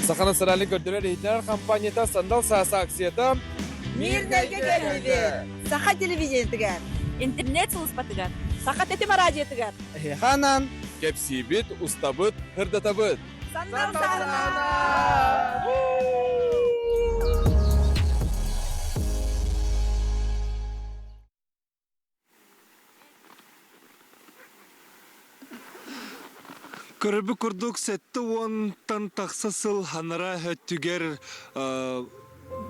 Саха национальнай көрдөрөр-иһитиннэрэр хампаанньата Сандал саас акцията Мирнэйгэ кэллибит! Саха телевидениетыгар, Интернет сулууспатыгар, Саха тэтим араадьыйатыгар Эһиэхэ анаан кэпсиибит, устабыт, сырдатабыт! Сандал саарына! Көрөрбүт курдук 70-тан тахса сыл анараа өттүгэр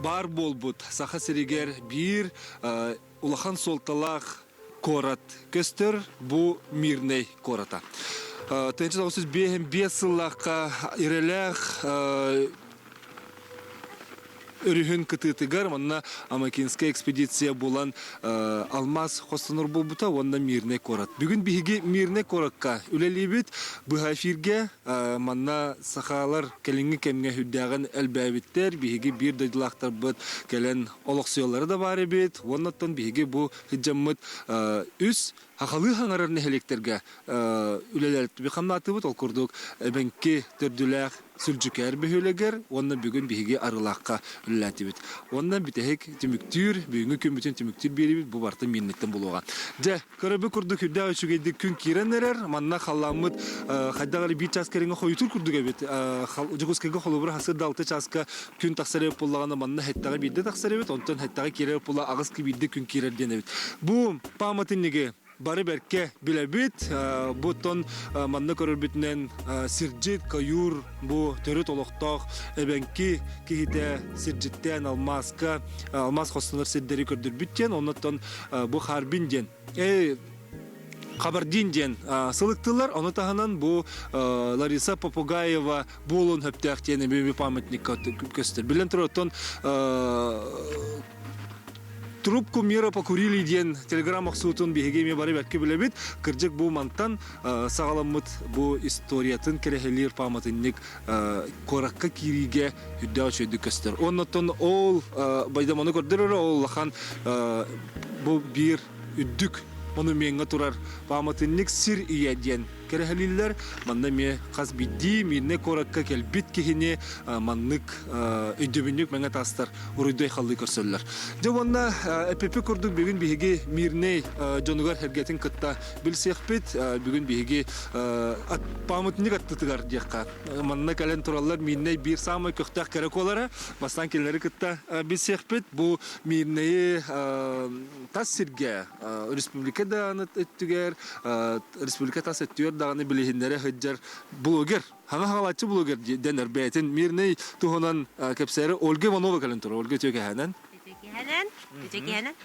баар буолбут Саха сиригэр биир улахан суолталаах куорат көстөр бу Мирнэй куората. 1905 сыллаахха Ирэлээх өрүһүн кытыытыгар манна Амакинская экспедиция булан алмаас хостонор буолбута уонна Мирнэй куорат. Бүгүн биһиги Мирнэй куоракка үлэлиибит. Быһа эфиргэ манна сахалар кэлиҥҥи кэмҥэ үрдээҕин элбээбиттэр. Биһиги биир дойдулаахтарбыт кэлэн олохсуйаллара да баар эбит. Уонна оттон биһиги бу сылдьаммыт үс Хахалыы хаҥарар нэһилиэктэргэ үлэлэртиби хамнаатыбыт. Ол курдук эбэҥки төрдүлээх Сүлдьүкээр бөһүөлэгэр уонна бүгүн биһиги Арыылаахха үлэлээтибит. Уонна бүтэһик түмүктүүр, бүгүҥҥү күммүтүн түмүктүүр биэриибит бу барыта миинниттэн булуоҕа. Дьэ, көрөбүт курдук үрдээх үчүгэйдик күн киирэн эрэр. Манна халлааммыт хайдах эрэ биир чаас кэриҥэ хойутуур курдук эбит. Дьокуускайга холобура сарсыарда алта чааска күн тахсар эбит буоллаҕына, манна сэттэҕэ биирдэ тахсар эбит, онтон сэттэҕэ киирэр буолла аҕыс биирдэ күн киирэр диэн эбит. Бу пааматынньыгы бары бэркэ билэбит. Бу оттон манна көрөрбүтүнэн сирдьит, каюр бу төрүт олохтоох эбэҥки киһитэ сирдьиттээн алмааска алмаас хостонор сирдэри көрдөрбүт диэн, оннуттан бу Харбин диэн Хабардин диэн сылыктылар. Ону таһынан бу Лариса Попугаева буолуон сөптөөх диэн эмиэ памятникка көстөр. Билэн турар, оттон Трубку мира покурили диэн телеграм охсуутун биһиги эмиэ бары бэркэ билэбит. Кырдьык бу мантан саҕаламмыт бу историятын кэрэһэлиир пааматынньык куоракка киириигэ үрдээх үчүгэйдик көстөр. Оннуттан ол байдаманы көрдөрөр ол улахан бу биир үрдүк монумеҥҥа турар пааматынньык сир ийэ диэн кэрэһэлииллэр. Манна эмиэ хас биирдии Мирнэй куоракка кэлбит киһини маннык өйдөбүнньүк мэҥэ таастар уруйдуй халлыы көрсөллөр. Дьэ уонна эппиппит курдук бүгүн биһиги Мирнэй дьонугар сэргэтин кытта билсиэхпит. Бүгүн биһиги пааматынньык аттытыгар диэххэ. Манна кэлэн тураллар Мирнэй биир саамай көхтөөх кэрэ куолара. Бастаан кинилэри кытта билсиэхпит. Бу Мирнэйи тас сиргэ республика даҕаны өттүгэр республика тас өттүгэр даҕаны билиһиннэрэ сылдьар блогер хаҥа хаҥалааччы блогер дэнэр бэйэтин мирный туһунан кэпсээри Ольга Иванова кэлэн турар Ольга үтүөкэһэнэн Үтүөкэһэнэн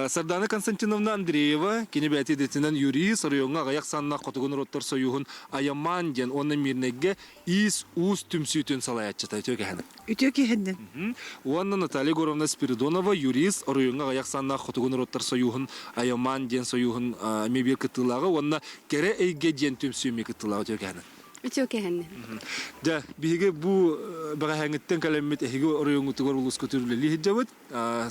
Сардана Константиновна Андреева кини бэйэтэ идэтинэн юрист оройуоҥҥа аҕыйах саннаах хотугу норуоттар союһун Аямаан диэн уонна Мирнэйгэ Иис-уус түмсүүтүн салайааччыта үтүө кэһэн. Үтүө киһиннин. Уонна Наталья Егоровна Спиридонова, юрист, оройуоҥҥа аҕыйах саннаах Хотугу норуоттар сойууһун Аямаан диэн сойууһун эмиэ биир кыттыылааҕа уонна Кэрэ эйгэ диэн түмсүү эмиэ кыттыылааҕа үтүө кэһэнин. Үтүө кэһэннин. Дьэ, биһиги бу бэҕэһээҥҥиттэн кэлэммит эһиги оройуоҥҥутугар улуускутугар үлэлии сылдьабыт.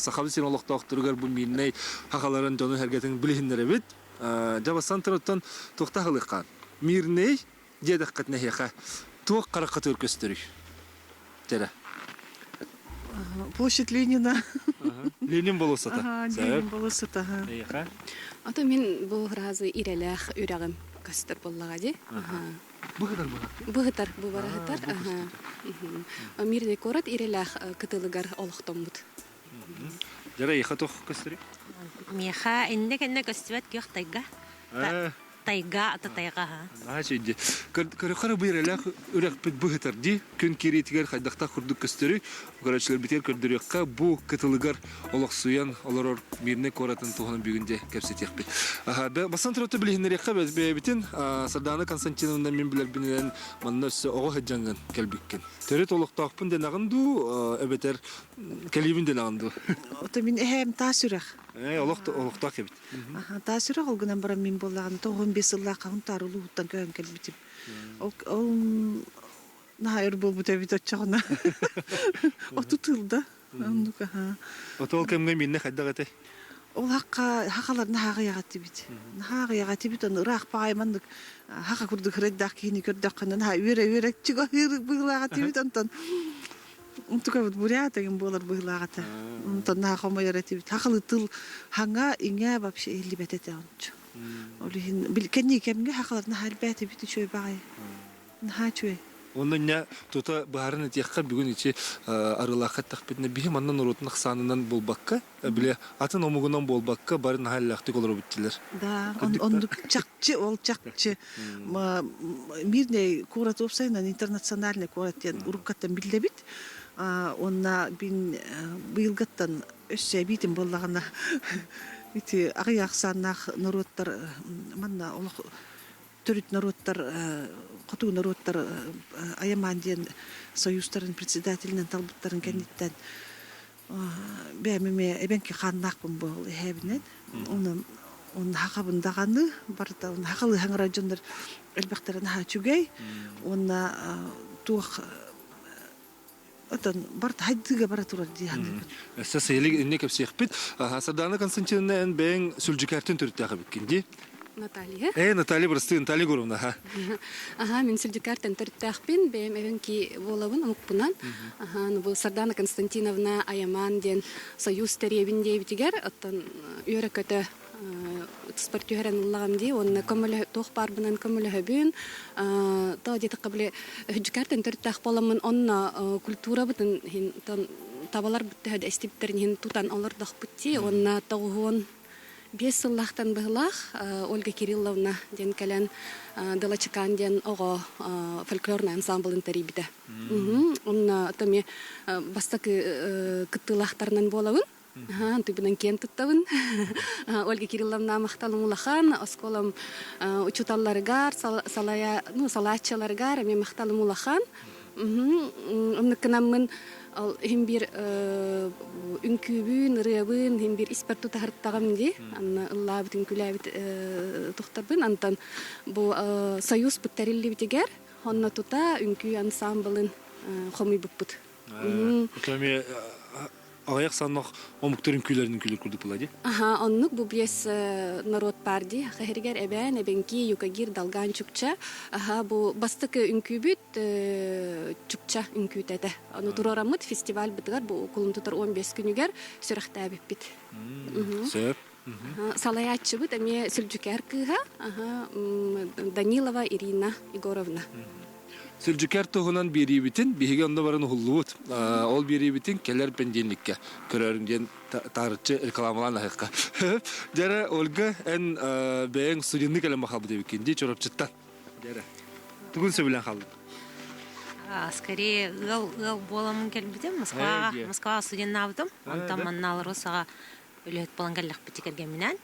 Сахабыт сирин олохтоохторугар бу миирнэй хахаларын дьону-сэргэтин билиһиннэрэбит. Дьэ, бастан туран туохта аһылыахха? Мирнэй диэтэххитинэ эһиэхэ туох хараххытыгар көстөрүй? Дьэрэ. Площадь Ленина. Ленин болуоссата. Ленин болуоссата. Эйиэхэ? Ото мин бу ыразы ирэлээх үрэҕим көстөр буоллаҕа дии. Быһытар быһа. Быһытар, бу бараһытар. Мирный куорат ирэлээх кытылыгар олохтоммут. Дьэрэ, эйиэхэ туох көстөрүй? Миэхэ иннэ-кэннэ көстүбэт күөх тайга. Тайга ата тайга аһа. Наһаа үчүгэй. Көрөххө бу үрэхпит быһытар дии. Күн киириитигэр хайдахтаах курдук көстөрүй. Көрөөччүлэрбитигэр көрдөрүөххэ бу кытылыгар олохсуйан олорор Мирнэй куоратын туһунан бүгүн дьэ кэпсэтиэхпит. Бастан туран билиһиннэриэххэ бэйэбитин Сардаана Константиновна мин билэрбинэн манна өссө оҕо сылдьаҥҥын кэлбиккин. Төрүт олохтоохпун дэнэҕин дуу, эбэтэр кэлиибин дэнэҕин дуу? Ото мин эһээм таас үрэх. Олох олохтоох эбит. Таас үрэх ол гынан баран мин буоллаҕына 95 сыллаах Хахынтаар улууһуттан көһөн кэлбитим. Ол ол наһаа өр буолбут эбит оччоҕуна. Оту тыылда. Оннук аха. Ото ол кэмҥэ минне хайдах этэй? Ол хакка хахалар наһаа аҕыйах этибит. Наһаа аҕыйах этибит, ону ыраах баҕайы маннык хаха курдук ырайдаах киһини көрдөххүнэ наһаа үөрэ-үөрэ чугаһыыр быһыылаах этибит, онтон Онтукабыт бурят эҥин буолар быһыылаах этэ. Онтон наһаа хомойор этибит. Хахалы тыл хаҥа иҥэ вообще иһиллибэт этэ ончу. Ол иһин кэнники кэмҥэ хахалар наһаа элбээтибит үчүгэй баҕайы. Наһаа үчүгэй. Онно инньэ тута быһааран этиэххэ бүгүн ичи арыылаахха эттэхпитинэ биһи манна норуотун ахсаанынан буолбакка бile атын омугунан буолбакка бары наһаа эллээхтик олоробут дилэр. Да, оннук чахчы ол чахчы Мирный куорат уопсайынан интернациональный куорат диэн уруккаттан биллэбит. Уонна бин быйылгаттан өссө эбиитин буоллаҕына ити аҕыйах ахсааннаах норуоттар манна олох төрүт норуоттар хотугу норуоттар Аямаан диэн союзтарын председателинэн талбыттарын кэнниттэн бэйэм эмиэ эбэҥки хааннаахпын буол эһээбинэн онон онно хахабын даҕаны барыта хахалыы хаҥырар дьоннор элбэхтэрэ наһаа үчүгэй уонна туох отон барыта хайдыыга бара турар дии саныыбын. Өссө сыһылык инне кэпсиэхпит. Сардана Константиновна эн бэйэҥ Сүлдьүкээртэн төрүттээх эбиккин дии? Наталья. Э, Наталья, прости, Наталья Егоровна, аха. Аха, мин Сүлдьүкээртэн төрүттээхпин, бэйэм эбэҥки буолабын, омукпунан. Аха, бу Сардана Константиновна Аямаан диэн Союз тэриэбин диэбитигэр, оттон үөрэ-көтө спорт түһэрэн ыллаҕым дии, уонна көмөлөһө туох баарбынан көмөлөһөбүн. Тоо диэтэххэ, били Сүлдьүкээртэн төрүттээх буоламмын, онно культурабытын иһин табаларбыт төһө да эстибиттэрин иһин тутан олордохпут дии, уонна тоҕуһуон Биэс сыллаахтан быһылаах Ольга Кирилловна диэн кэлэн Далачыкаан диэн оҕо фольклорнай ансамблын тэрийбитэ. Онно эмиэ бастакы кыттыылаахтарынан буолабын. Антыбынан киэн туттабын. Ольга Кирилловна махталым улахан, оскуолам учууталларыгар, салая, ну, салааччыларыгар эмиэ махталым улахан. Оннук гынаммын ол иһин биир үҥкүүбүн, ырыабын иһин биир испэр тутаһыртаҕым дии. Анна ыллаабыт, үҥкүүлээбит тухтарбын. Антон бу союз тэриллибитигэр онно тута үҥкүү ансамблын хомуйбуппут. Эмиэ аҕыйах саннах омуктар үҥкүүлэрин үҥкүүлүүр курдук буолла дии. Аха, оннук бу биэс норуот баар дии. Хэһиригэр эбээн, эбэҥки, юкагир, долган, чукча. Аха, бу бастакы үҥкүүбүт чукча үҥкүүтэ этэ. Ону туруораммыт фестивальбытыгар бу кулун тутар 15 күнүгэр сүрэхтээбиппит. Сөп. Салайааччыбыт эмиэ Сүлдьүкээр кыыһа Данилова Ирина Егоровна. Сүлдьүкээр туһунан биэриибитин биһиги онно баран уһуллубут. Ол биэриибитин кэлэр бэнидиэнньиккэ көрөөрүҥ диэн таарыччы рекламалаан аһыахха. Дьэрэ, Ольга, эн бэйэҥ студенныы кэлэн бахалбыт эбиккин дии Чурапчыттан. Дьэрэ, тугун сөбүлээн хааллыҥ? Скорее ыал ыал буоламмын кэлбитим. Москваҕа Москваҕа студеннаабытым. Онтон манна Алросаҕа үлэһит буолан кэллэхпит кэргэмминээн.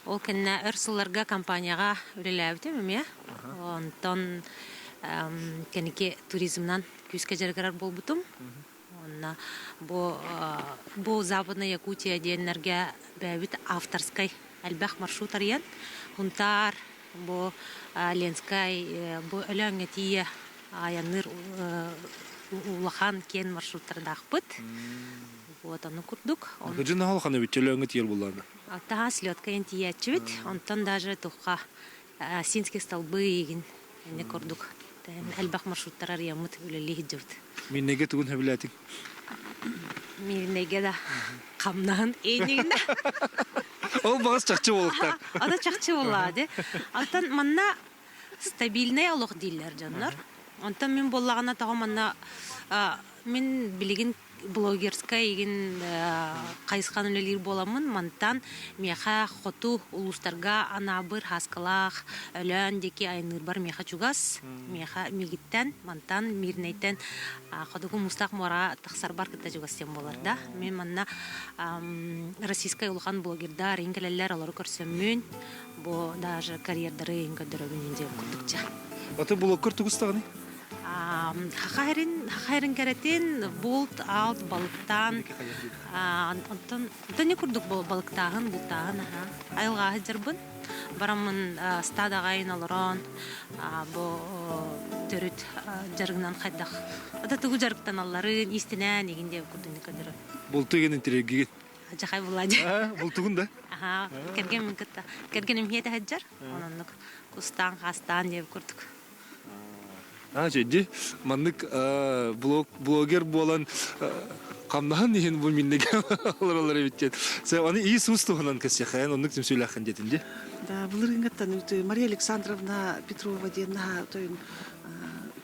Ол кэннэ өр сылларга компанияҕа үлэлээбитим эмиэ. Онтон кэнники туризмынан күүскэ дьарыгырар буолбутум. Уонна бу бу Западная Якутия диэннэргэ бэйэбит авторскай элбэх маршрут арыйан Хунтаар, бу Ленскай, бу Өлөөҥҥө тиийэ айанныыр улахан киэн маршруттардаахпыт. Вот ону курдук. Кыдьын улахан эбит Өлөөҥҥө тиийэр буоллаҕына. Алтаһа слетка ен тиийээччибит. Онтон даже тухха Синские столбы игин инне курдук элбэх маршруттар арыйаммыт үлэлии сылдьыбыт. Миирнэйгэ тугун сөбүлээтиҥ? Миирнэйгэ да хамнаһын эйнигинэ. Ол баҕас чахчы буолуктар. Ата чахчы буоллаа ди. Антон манна стабильнай олох дииллэр дьоннор. Онтон мин буоллаҕына тоҕо манна мин билигин блогерскай игин хайысханы үлэлиир буоламмын, мантан миэхэ хоту улуустарга Анаабыр, Һааскалаах, Өлөөн диэки айанныырбар миэхэ чугас. Миэхэ миигиттэн, мантан Мирнэйтэн Хотугу Муустаах муораҕа тахсарбар кытта чугас диэн буолар да. Мин манна российскай улахан блогердар иҥ кэлэллэр, олору көрсөммүн, бу даже карьердары иҥ көрдөрөбүн диэн курдукча. Аты блогкар тугустаҕыный? Хахайрын кэрэтин булт, алт, балыктаан, онтон онтон курдук балыктааһын, бултааһын аха. Айылҕааһы дьарбын. Бараммын стадаҕа олорон бу төрүт дьарыгынан хайдах ата тугу дьарыктаналларын, иистэнээн игин диэн курдук көрдөрөр. Булту игин интиригигин. Жахай булади. Бултугун да? Аха, кэргэммин кытта. Кэргэним хиэтэ сылдьар. Ононнук кустаан, хаастаан диэбит курдук. Аа, чэйди. Маннык блог, блогер буолан хамнаһын иһин бу миннеге олоролор эбит диэн. Сэ, аны Иисус туһунан кэсиэхэйэн оннук түмсүүлээххин диэтин дии. Да, былырыыҥҥаттан Мария Александровна Петрова диэн наһаа тойон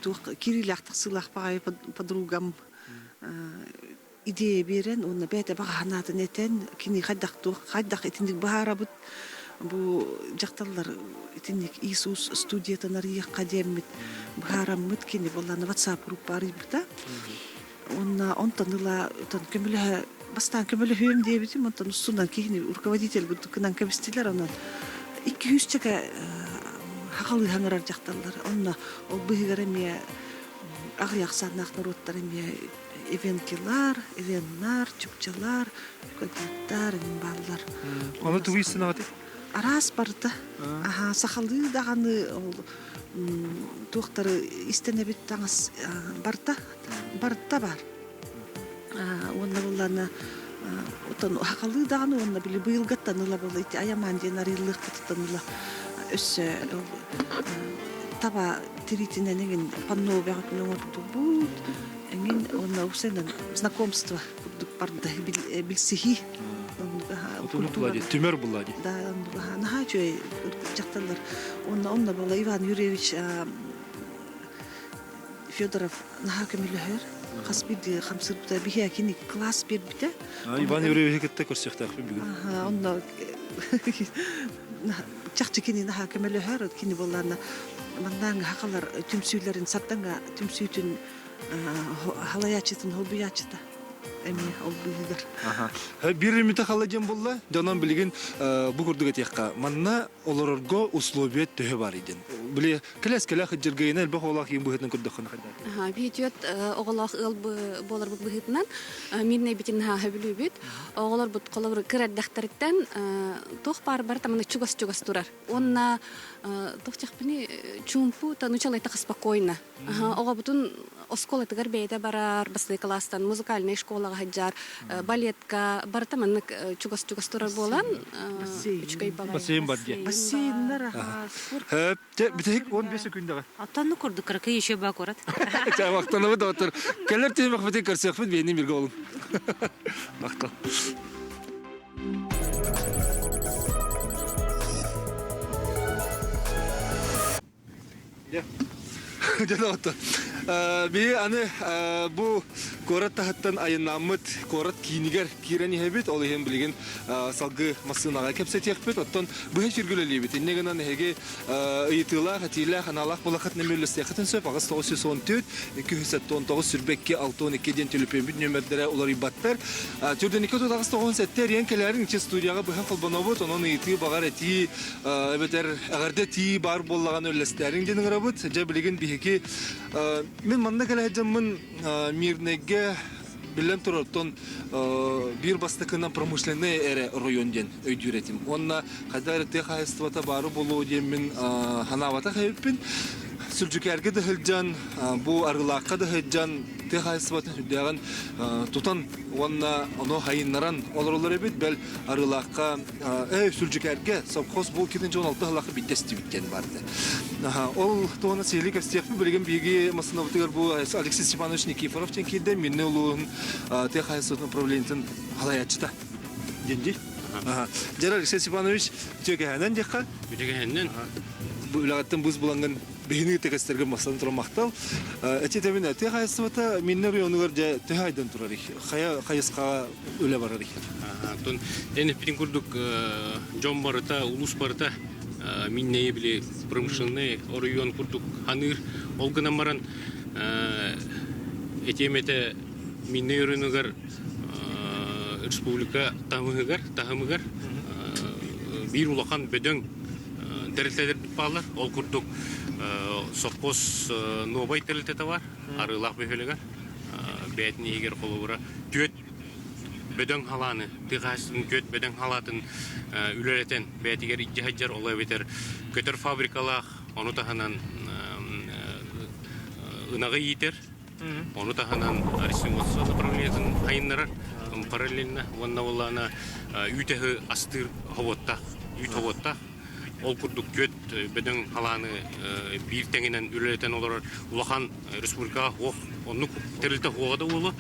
туох киириилээх тахсыылаах баҕайы подругам идея биэрэн уонна бэйэтэ баҕа санаатын этэн кини хайдах туох хайдах итинник быһаарабыт бу дьахталлар итинник Иисус студиятын арыйыахха диэммит быһаараммыт кини буоллаана WhatsApp группа арыйбыта уонна онтон ыла көмөлөһө бастаан көмөлөһүөм диэбитим онтон устунан киһини руководитель курдук кэбистилэр онон 200-чэкэ хахалыы хаҥырар дьахталлар онно ол быыһыгар эмиэ аҕыйах санаах норуоттар эмиэ Эвенкилар, эвеннар, чукчалар, кадиттар эҥин бааллар. Ону тугу истинэҕитий? Араас барыта. Аһаа, сахалыы даҕаны ол туохтары истэнэбит таҥас барыта барыта баар. Уонна буллана отон сахалыы даҕаны уонна били быйылгаттан ыла була ити Аямаан диэн арыыллыахпытыттан ыла өссө таба тириитинэн эҥин панно бөҕөтүн оҥордубут. Эҥин уонна усенан знакомство курдук барда билсиһии. Культура. Түмэр булла дии. Да, наһаа үчүгэй дьахталлар. Онно онно була Иван Юрьевич Федоров наһаа көмөлөһөр. Хас биирдии хамсырбыта биһиэ кини класс биэрбитэ. Иван Юрьевиһи кытта көрсүөхтээхпин бүгүн. Онно чахчы кини наһаа көмөлөһөр. Кини буоллаана маннааҥы хахалар түмсүүлэрин сардаҥа түмсүүтүн халайааччытын холбуйааччыта эмиэ ол быыһыгар. Биир ремите хала диэн булла. Дьонон билигин бу курдук этиэххэ. Манна олорорго условия төһө бар иден. Били кэлэс-кэлэ хыдьыргайына элбэх оҕолоох иин быһыытынан көрдөххүнэ хайдах? Биһитиот оҕолоох ыал буоларбыт быһыытынан мирнэйбитин сөбүлүүбүт. Оҕолорбут холобур кыра эрдэхтэриттэн туох баар барыта маны чугас-чугас турар. Уонна туох чахпыны чуумпу танучалайтаха спокойно. Оҕобутун оскуолатыгар бэйэтэ барар, бастакы кылаастан музыкальнай школаҕа сылдьар, балетка барыта маннык чугас-чугас турар буолан үчүгэй балай. Бассейн бар диye. Бассейннар аха спорт. Бүтэһик 15 секундаҕа. Оттон курдук кыракый еще ба курат. Ча мактанабыт доҕоттор. Кэлэр тиэмэхпитин көрсүөхпүт биһини бирге олун. Мактал. Дьэ доҕоттор, биһи аны бу куорат таһыттан айаннааммыт куорат киинигэр киирэн иһэбит. Ол иһин билигин салгыы массыынаҕа кэпсэтиэхпит. Оттон быһа сүргүлэлиибит. Инньэ гынан эһиги ыйытыылаах, этиилээх, анаалаах булаххыт нөмүөллэстиэххитин сөп. 8914 279 22 62 диэн төлөпүөммүт нүөмэрдэрэ уларыйбаттар. Түрдэники 39 7 эрийэн кэлээриҥ ичи студияҕа быһа холбонобут. Онон ыйытыы, баҕар этии эбэтэр эҕэрдэ тии баар буоллаҕына үллэстээриҥ диэн ыҥырабыт. Дьэ билигин биһиги мин манна кэлэ сылдьаммын Мирнэйгэ биллэн турар оттон биир бастакынан промышленнай эрэ оройуон диэн өйдүүр этим. Уонна хайдах эрэ тыа хаһаайыстыбата баары буолуо диэммин санаабатах эбиппин. Сүлдьүкээргэ да сылдьан, бу Арыылаахха да сылдьан тыа хаһаайыстыбатын сүрдээҕин тутан уонна ону хайыннаран олороллор эбит. Бэл Арыылаахха Ээ, Сүлдьүкээргэ совхоз бу 2016 сыллаахха биирдэ истибит диэн баар этэ. Ол туһунан сиһилии кэпсиэхпит. Билигин биһиги массыынабытыгар бу Алексей Степанович Никифоров диэн киирдэ. Мирнэй улууһун тыа хаһаайыстыбатын управлениетын салайааччыта диэн дии. Дьэ, Алексей Степанович, үтүөкэһэнэн диэххэ. Үтүөкэһэннэн. Бу үлэҕиттэн быыс булаҥҥын биһини тэкэстэргэ махсан туран махтал. Эти тэбин тыа хаһаайыстыбата Мирнэй оройуонугар дьэ төһө айдан турар хайа хайысхаҕа үлэ барар Оттон эн эппитин курдук дьон барыта, улуус барыта миннэйи били промышленный оройуон курдук ханыыр. Ол гынан баран этиэм этэ миннэй оройуонугар республика таһымыгар, таһымыгар биир улахан бөдөҥ тэрилтэлэр бааллар. Ол курдук совхоз Новай тэрилтэтэ бар, Арыылаах бөһүөлэгэр. Бэйэтин иһигэр холобура түөрт бөдөҥ халааны, тыа хаһаайыстыбатын түөрт бөдөҥ халаатын үлэлэтэн бэйэтигэр илдьэ сылдьар, ол эбэтэр көтөр фабрикалаах, ону таһынан ынаҕы иитэр, ону таһынан ресурс направлениетын хайыннарар. Параллельно уонна буоллаҕына үүтэһи астыыр хобуоттаах, үүт хобуоттаах. Ол курдук түөрт бөдөҥ халааны биир тэҥинэн үлэлэтэн олорор улахан республикаҕа суох оннук тэрилтэ суоҕа да буолуо.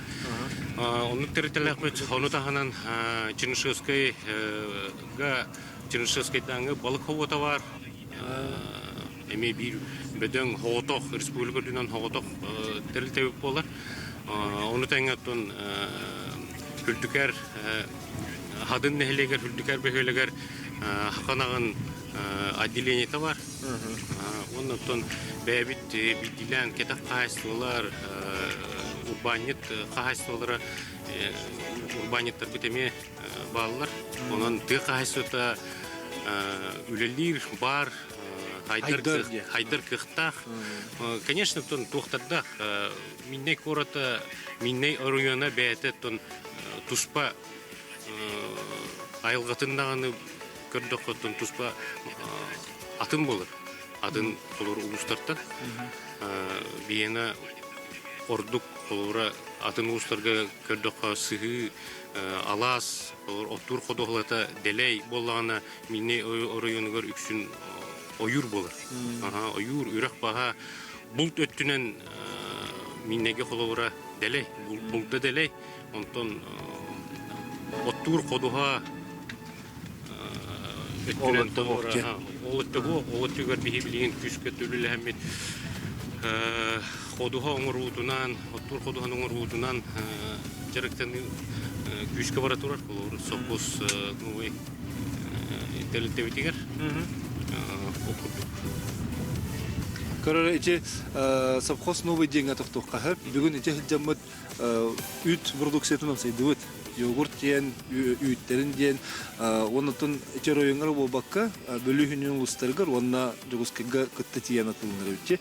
Оннук тэрилтэлээхпит. Ону таһынан Чернышевскайга Чернышевскайдааҥы балык хобуота баар. Эмиэ биир бөдөҥ соҕотох республика үрдүнэн соҕотох тэрилтэбит буолар. Ону тэҥэ оттон Үрдүкэр Хадын нэһилиэгэр Үрдүкэр бөһүөлэгэр Хаканаҕын отделениета бар. Уонна оттон бэйэбит биирдиилээн кэтэх хаһаайыстыбалар, урбаанньыт хаһаайыстыбалара урбаанньыттарбыт эмиэ бааллар. Онон тыа хаһаайыстыбата үлэлиир баар хайдар, хайдар кыахтаах. Конечно, тон туохтардаах Миннэй куората, Миннэй оройуона бэйэтэ тон туспа айылҕатын даҕаны көрдөххө тон туспа атын буолар. Атын олор улуустартан. Биһиэнэ ордук холобура атын улуустарга көрдөххө сыһыы алаас оттуур ходуһалата дэлэй буоллаҕына Миннэй оройуонугар үксүн ойуур буолар. Ойуур, үрэх баһа булт өттүнэн Миннэйгэ холобура дэлэй, булда дэлэй. Онтон оттуур ходуһа өттүнэн ол өттө ол өттүгэр биһи билигин күүскэ үлэлэһэммит ходуһа оҥоруутунан, оттуур ходуһаны оҥоруутунан дьарыктаныы күүскэ бара турар. Холобур, сопхуос новый тэрилтэбитигэр ол курдук. Көрөр ити совхоз новый диэҥҥэ тохтуохха сөп. Бүгүн ити сылдьаммыт үүт продукциятын амсайдыбыт. Йогурт диэн, үүттэрин диэн, уонна ити оройуоҥҥа буолбакка, Бөлүүһүнүн улуустарыгар уонна Дьокуускайга кытта тиийэн атылынар эбит.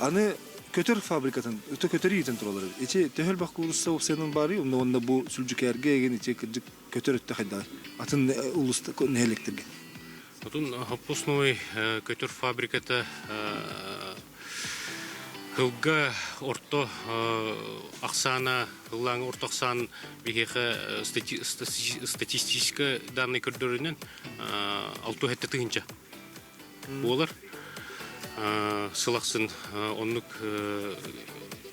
Аны көтөр фабрикатын, өтө көтөр иитэн туралар эбит. Ити төһө элбэх куурусса уопсайынан баарый, уонна бу Сүлдьүкээргэ эгин ити кырдьык көтөр өттө хайдаҕый? Атын улуус нэһилиэктэргэ. Отун Хоппусной көтөр фабриката Кылга орто ахсаана, ыллааҥы орто ахсаан биһиэхэ статистическай данные көрдөрүнэн 6 тыһыынча буолар. Сыл ахсын оннук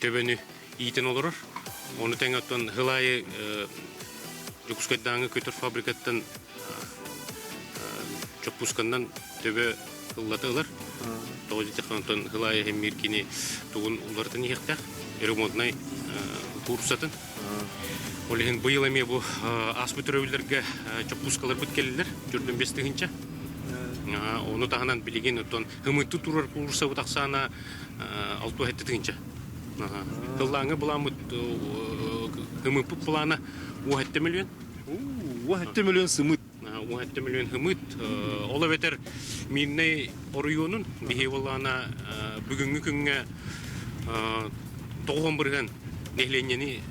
төбөнү иитэн олорор. Ону тэҥэ оттон сыл аайы Дьокуускайдааҥы көтөр фабрикаттан чоппуусканнан төбө ыллата ылар. Тоҕо диэтэххэ онтон сыл аайы иһиммиир кини тугун уларытан иһиэхтээх ремонтнай куурусатын. Ол иһин быйыл эмиэ бу ааспыт өрөбүллэргэ чоппуускаларбыт кэллилэр, 45 тыһыынча. Ону таһынан билигин оттон ымыттыы турар куурусабыт ахсаана 67 тыһыынча. Тыллааҥы былааммыт ымыппыт плана 17 миллион. 17 миллион сымыт. 17 миллион ымыт. Ол эбэтэр Мирнэй оройуонун биһи буоллаҕына бүгүҥҥү күҥҥэ 90% нэһилиэнньэни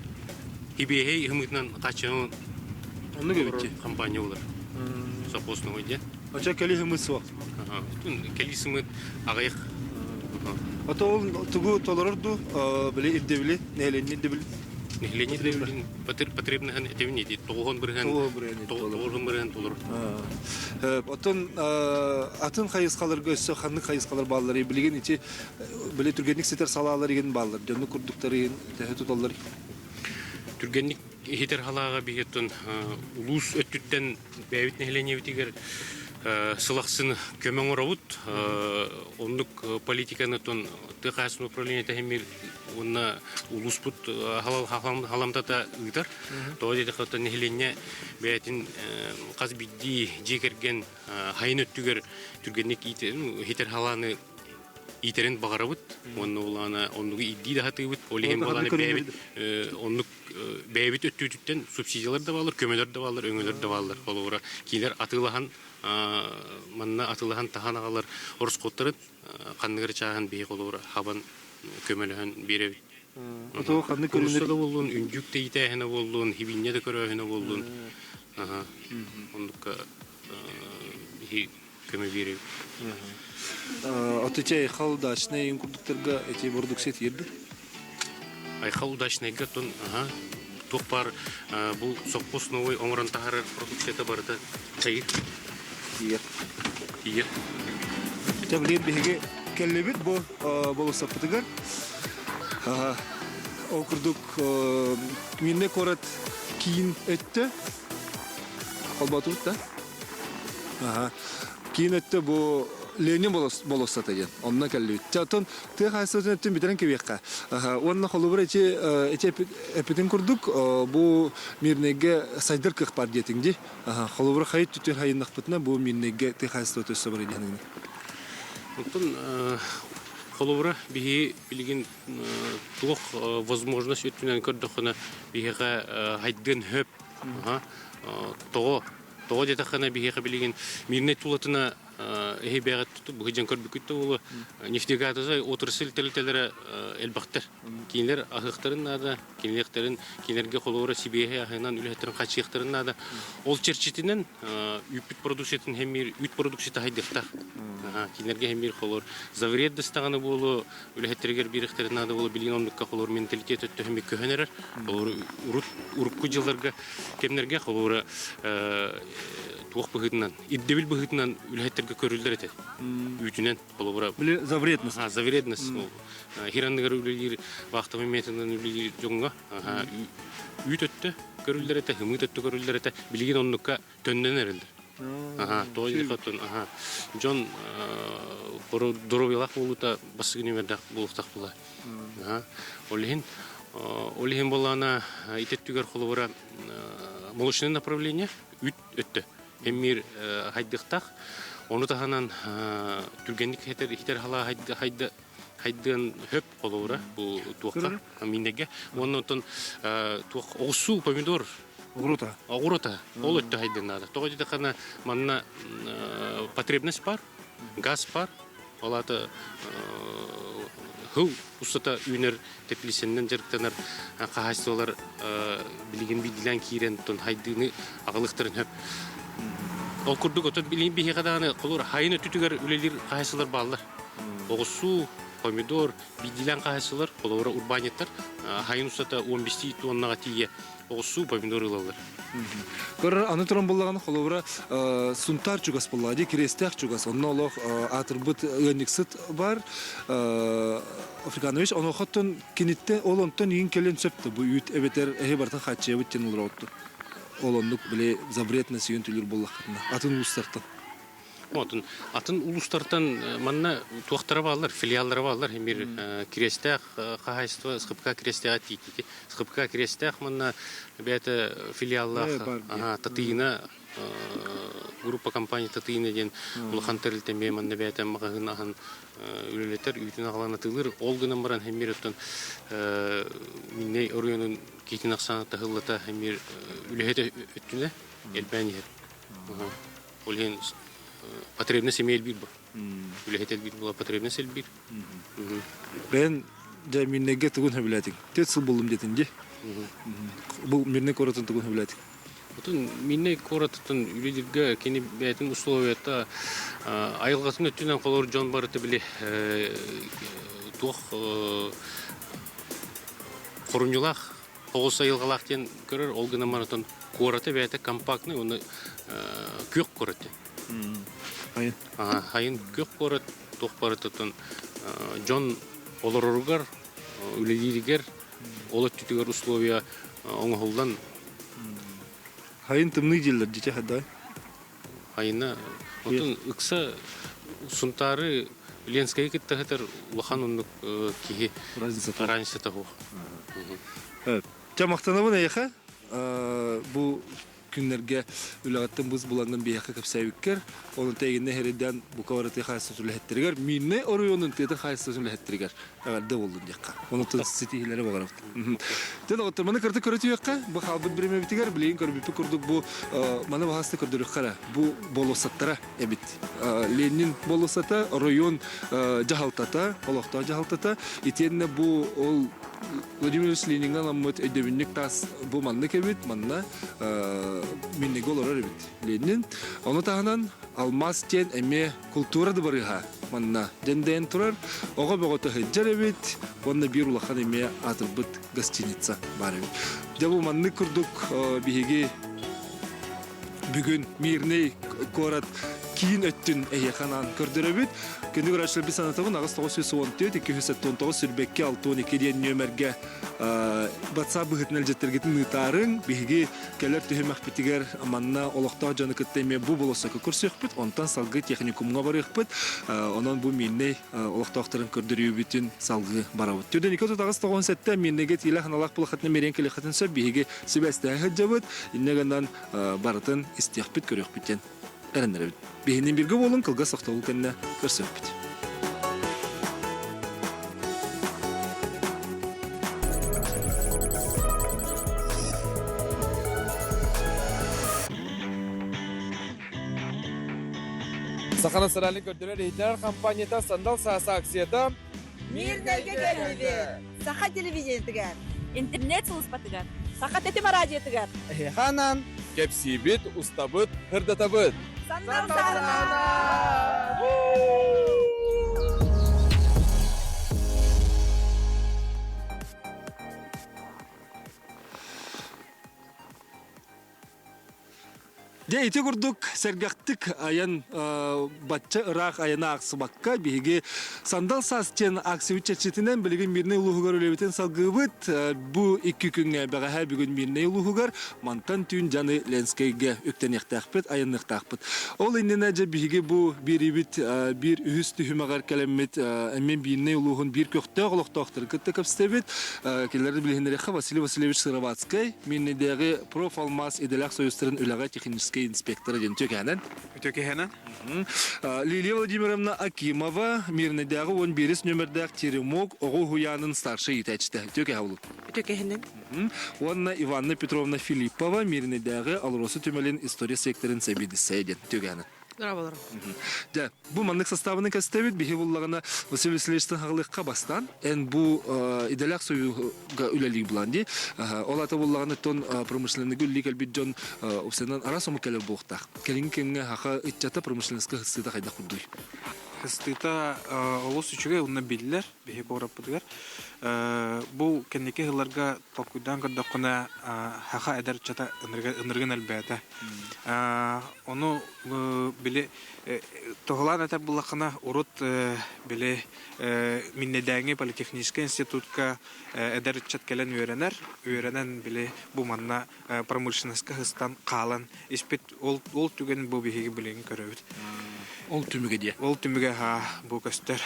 хибиэһэй ымытынан хааччынан Оннук эбит. компания болар. Совхозного диэн. Очо кэли ымыт суох. Кэли сымыт аҕыйах. Ото ол тугу толорор ду били ирдэбили, нэһилиэнньэ ирдэбили? Нэһилиэнньэ ирдэбилин потребныһын этебин ити тоҕуһун бырыһан тоҕуһун бырыһан толорор. Оттон атын хайысхаларга өссө ханнык хайысхалар баалларый? Билигин ити били түргэнник ситэр салаалар игин бааллар. Дьонну курдуктары төһө туталлар? Түргэнник иһитэр халааҕа биһиттэн улуус өттүттэн бэйэбит нэһилиэнньэбитигэр сыл ахсын көмө оҥоробут. Оннук политиканы тыа хаһаайыстыбатын управлениета иһимир уонна улууспут халамтата ыытар. Тоҕо диэтэххэ нэһилиэнньэ бэйэтин хас биирдии дьиэ кэргэн хайын өттүгэр түргэнник иитэр халааны иитэрин баҕарабыт уонна улаана оннугу иирдии да сатыыбыт. Ол иһин буолааны бэйэбит оннук бэйэбит өттүбүтүттэн субсидиялар да бааллар, көмөлөр да бааллар, өҥөлөр да бааллар. Холобура, кинилэр атыылаһан манна атыылаһан таһан аҕалар ороскуоттарын ханнык эрэ чааһын биһи холобура хабан көмөлөһөн биэрэбит. Ото ханнык көрүҥнэр да буоллун, үндүк да иитээһинэ буоллун, хибинньэ да көрөөһүнэ буоллун. Оннукка биһи көмө биэрэбит. Ото ити Айхал удачнай курдуктарга эти продукция тиэрдэр? Айхал удачнайга тон аха. Туох баар бу сопхуос новый оҥорон таһаарар продукцията барыта чайыр. Тиийэр. Тиийэр. Дьэ, билигин биһиги кэллибит бу болуоссаппытыгар. Ол курдук Мирнэй куорат киин өттө холботубут да. Киин өттө бу Ленин болуоссата диэн. Онно кэллибит. Чэ, оттон тыа хаһаайыстыбатын өттүн бүтэрэн кэбиэххэ. Уонна холобур эти эти эппитин курдук бу Мирнэйгэ сайдар кыах баар диэтиҥ дии. Холобур хайыт түтүр хайыннахпытына бу Мирнэйгэ тыа хаһаайыстыбата өссө барый диэн. Оттон холобура биһи билигин туох возможность өттүнэн көрдөххүнэ биһиэхэ хайдыан хөп. Тоҕо Тоҕо диэтэххинэ, биһиэхэ билигин Мирнэй тулатына эһи бэйэҕит быһыдьан көрбүккүт да буолуо, нефтегазовай отрасль тэрилтэлэрэ элбэхтэр. Кинилэр аһыахтарын наада, кинилэртэрин кинилэргэ холобура сибиэһэй аһынан үлэһиттэрин хачыахтарын наада. Ол чэрчитинэн үүппүт продукциятын хэммиир үүт продукцията хайдыахтаах. Кинилэргэ хэммиир холор за вредность даҕаны буолуо, үлэһиттэригэр биэриэхтэрин наада буолуо, билигин оннукка холобур менталитет өттө хэммит көһөн эрэр. Холобур урут урукку дьылларга кэмнэргэ холобура туох быһыытынан ирдэбил быһыытынан үлэһиттэргэ көрүллэр этэ үүтүнэн холобура Били за вредность. За вредность хиранныгар үлэлиир вахтовый методынан үлэлиир дьоҥҥо үүт өттө көрүллэр этэ хымыт өттө көрүллэр этэ билигин оннукка төннөн эрэллэр аха тоҕо диэхэ аха дьон доруобуйалаах буолуута бастакы нүмердээх буолуохтаах буолар Ол иһин ол иһин буоллаҕына ити өттүгэр холобура молочное направление үт өттө эмиир хайдыахтаах. Ону таһынан түргэнник хитер хитер халаа хайда хайдыан хөп холобура бу туохха миннеге уонна оттон туох оҕуссуу помидор Оҕуруота. Оҕуруота. Ол өттө хайдыан наада. Тоҕо диэтэххинэ манна потребность бар, газ бар, Ол аата хыл устата үүнэр теплицэннэн дьарыктанар хаһаайыстыбалар билигин биирдилээн киирэн тон хайдыыны аҕалыахтарын сөп. Ол курдук отон билигин биһиэхэ даҕаны холур хайын өттүтүгэр үлэлиир хаһаайыстыбалар бааллар. Оҕуссуу, помидор, биирдилээн хаһаайыстыбалар, холобура урбаанньыттар хайын устата 15 тоннаҕа тиийэ оҕуссуу помидор ылаллар. Көрөр аны туран буллаҕына холобура Сунтаар чугас буллаҕа дии Кириэстээх чугас онно олох аатырбыт ыанньыксыт бар Африканович онуохаттан киниттэн ол онтон иин кэлин сөп да бу үүт эбэтэр эһи барытын хааччыйабыт диэн олороҕутту ол оннук били запретно сүйүн түлүр буоллаххытына атын улуустартан Отун атын улуустартан манна туохтара бааллар, филиаллара бааллар. Эмир Кириэстээх хаһаайыстыба СХПК Кириэстээҕэ тиийдики. СХПК Кириэстээх манна бэйэтэ филиаллаах Татыйына группа компания Татыйына диэн улахан тэрилтэ эмиэ манна бэйэтэ маҕаһыын аһан үлэлэтэр, үүтүн аҕалан атыылыыр. Ол гынан баран эмир оттон Миннэй оройуонун киитин ахсаана таһыллата эмир үлэһит өттүнэ элбээн иһэр. Ол иһин потребность эмиэ элбиир бу. Үлэһит элбиир була потребность элбиир. Бэйэн дьэ Мирнэйгэ тугун сөбүлээтиҥ? Түөрт сыл буллум диэтиҥ дии. Бу Мирнэй куоратын тугун сөбүлээтиҥ? Отон Мирнэй куоратыттан үлэлииргэ кини бэйэтин условията айылҕатын өттүнэн холор дьон барыта били туох хорумньулаах Оҕус айылҕалаах диэн көрөр, ол гынан баран куората бэйэтэ компактный уонна күөх куорат диэн. Хайын? Хайын күөх куорат туох барытыттан дьон олороругар, үлэлииригэр ол өттүтүгэр условия оҥоһуллан Хайын тымныы дииллэр дьэ хайдай? Хайына отун ыкса Сунтаары Ленскэйи кытта сытар улахан оннук киһи разница разница суох. Чэ махтанабын эйиэхэ бу күннэргэ үлэҕиттэн быс булаҥҥын биһиэхэ кэпсээбиккэр, онон тэйигиннэ эһэрдээн бука бары тыа хаһаайыстыбатын үлэһиттэригэр, Миирнэй оройуонун тыатын хаһаайыстыбатын үлэһиттэригэр эҕэрдэ буоллун диэххэ. Онон ситиһиилэри баҕарабыт. Дьэ, доҕоттор, маны кырдык көрө түһүөххэ. Бу хаалбыт бириэмэбитигэр билигин көрбүппүт курдук бу маны баһаста көрдөрүөххэ эрэ. Бу болуоссаттара эбит. Ленин болуоссата, оройуон дьаһалтата, олохтоох дьаһалтата. Итиэннэ бу ол Владимир Ильич Лениҥҥэ анаммыт өйдөбүнньүк таас бу маннык эбит, манна миннигэ олорор эбит Ленин. Ону таһынан Алмаас диэн эмиэ култуура дыбарыаһа манна дьэндэйэн турар. Оҕо бөҕөтө сылдьар эбит уонна биир улахан эмиэ аатырбыт гостиница баар эбит. Дьэ бу маннык курдук биһиги бүгүн Мирный куорат киин өттүн эһиэхэ анаан көрдөрөбүт. Күндү көрөөччүлэрбит санатабын 8914 279 22 62 диэн нүөмэргэ WhatsApp быһыытынан илдьиттэргитин ыытаарыҥ. Биһиги кэлэр түһүмэхпитигэр манна олохтоох дьону кытта эмиэ бу болуоссакка көрсүөхпүт, онтон салгыы техникумҥа барыахпыт. Онон бу Мирнэй олохтоохторун көрдөрүүбүтүн салгыы барабыт. Түрдэн 298 97 Мирнэйгэ тиилэх аналаах булахатына мерен кэлиэххитин сөп. Биһиги сибээстэһэ сылдьабыт. Инньэ гынан барытын истиэхпит, көрүөхпүт диэн эрэннэрэбит. Биһинин биргэ буолун кылгас тохтобул кэннэ көрсүөхпүт. Саха национальнай көрдөрөр иһитиннэрэр компанията Сандал саас акцията Мирнэйгэ кэллибит! Саха телевидениетыгар! Интернет сулууспатыгар! Саха тэтим араадьыйатыгар! Эһиэхэ анаан кэпсиибит, устабыт, сырдатабыт! Сандал саарына! Дьэ ити курдук сэргэхтик айан бачча ыраах айана аахсыбакка биһиги Сандал саас диэн акциябыт чэрчитинэн билигин Мирнэй улууһугар үлэбитин салгыыбыт. Бу икки күҥҥэ бэҕэһээ бүгүн Мирнэй улууһугар мантан түүн дьаны Ленскэйгэ үктэниэхтээхпит, айанныахтаахпыт. Ол иннинэ дьэ биһиги бу биэриибит биир үһүс түһүмэҕэр кэлэммит эмиэ Мирнэй улууһун биир көхтөөх олохтоохторун кытта кэпсэтэбит. Кинилэри билиһиннэриэххэ Василий Васильевич Сыроватскай, Мирнэйдээҕи профалмаз идэлээх союзтарын үлэҕэ техническэй инспектора диэн үтүөкэһэнэн. Үтүөкэһэнэн. Лилия Владимировна Акимова, Мирнэйдээҕи 11 нүөмэрдээх Теремок оҕо уһуйаанын старшай иитээччитэ. Үтүөкэһэ булун. Үтүөкэһэнэн. Уонна Иванна Петровна Филиппова, Мирнэйдээҕи Алроса түмэлин история секторын сэбиэдиссэйэ диэн. Үтүөкэһэнэн. Браво, Дьэ, бу маннык составынан көстөбүт, биһи буллаҕына Василий Васильевичтан хаҕылыахха бастаан, эн бу идэлээх союзга үлэлии булан дии. Ол ата буллаҕына тон промышленныйга үлэлии кэлбит дьон упсанан араас омук кэлэр буолуохтаах. Кэлиҥҥи кэмҥэ хаха ыччата промышленноска хыстыыта хайдах курдуй? Хыстыыта олус үчүгэй уонна биллэр биһи куораппытыгар. Бу кэнники сылларга толкуйдаан көрдөххүнэ, хаха эдэр ыччата ынырыгын элбээтэ. Ону били тоһулаан этэр буллаххына, урут били Миннэдээҥи политехническай институтка эдэр ыччат кэлэн үөрэнэр, үөрэнэн били бу манна промышленноска сыстан хаалан испит ол ол түгэн бу биһиги билигин көрөбүт. Ол түмүгэ диэ. Ол түмүгэ бу көстөр.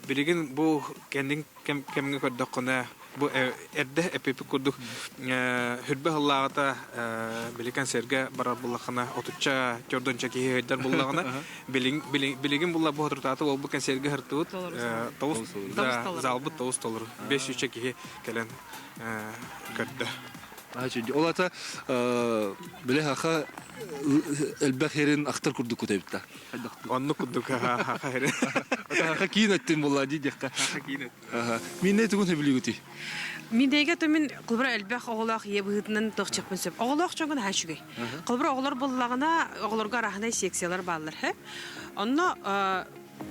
Билигин бу кэннин кэмҥэ көрдөххүнэ бу эрдэ эппиппит курдук хүрбэ сыллааҕыта били концерга барар буллаххына отучча төрдөнчө киһи өйдөр буллаҕына билигин булла бу соторутааты ол бу концерга хартыбыт тоҕус залбыт тоҕус толору бес сүүсчэ киһи кэлэн көрдө. Ол ата били хаха элбэх херин ахтар курдук кутайбытта. Оннук курдук хаха херин. Хаха киин өттүн булла дии диэххэ. Хаха киин Миннэй тугун сөбүлүүгүтүй? Миннэйгэ то мин холобура элбэх оҕолоох ийэ быһыытынан тохчахпын сөп. Оҕолоох дьоҥҥо наһаа үчүгэй. Холобура оҕолор буллаҕына оҕолорго арааһынай секциялар бааллар. Онно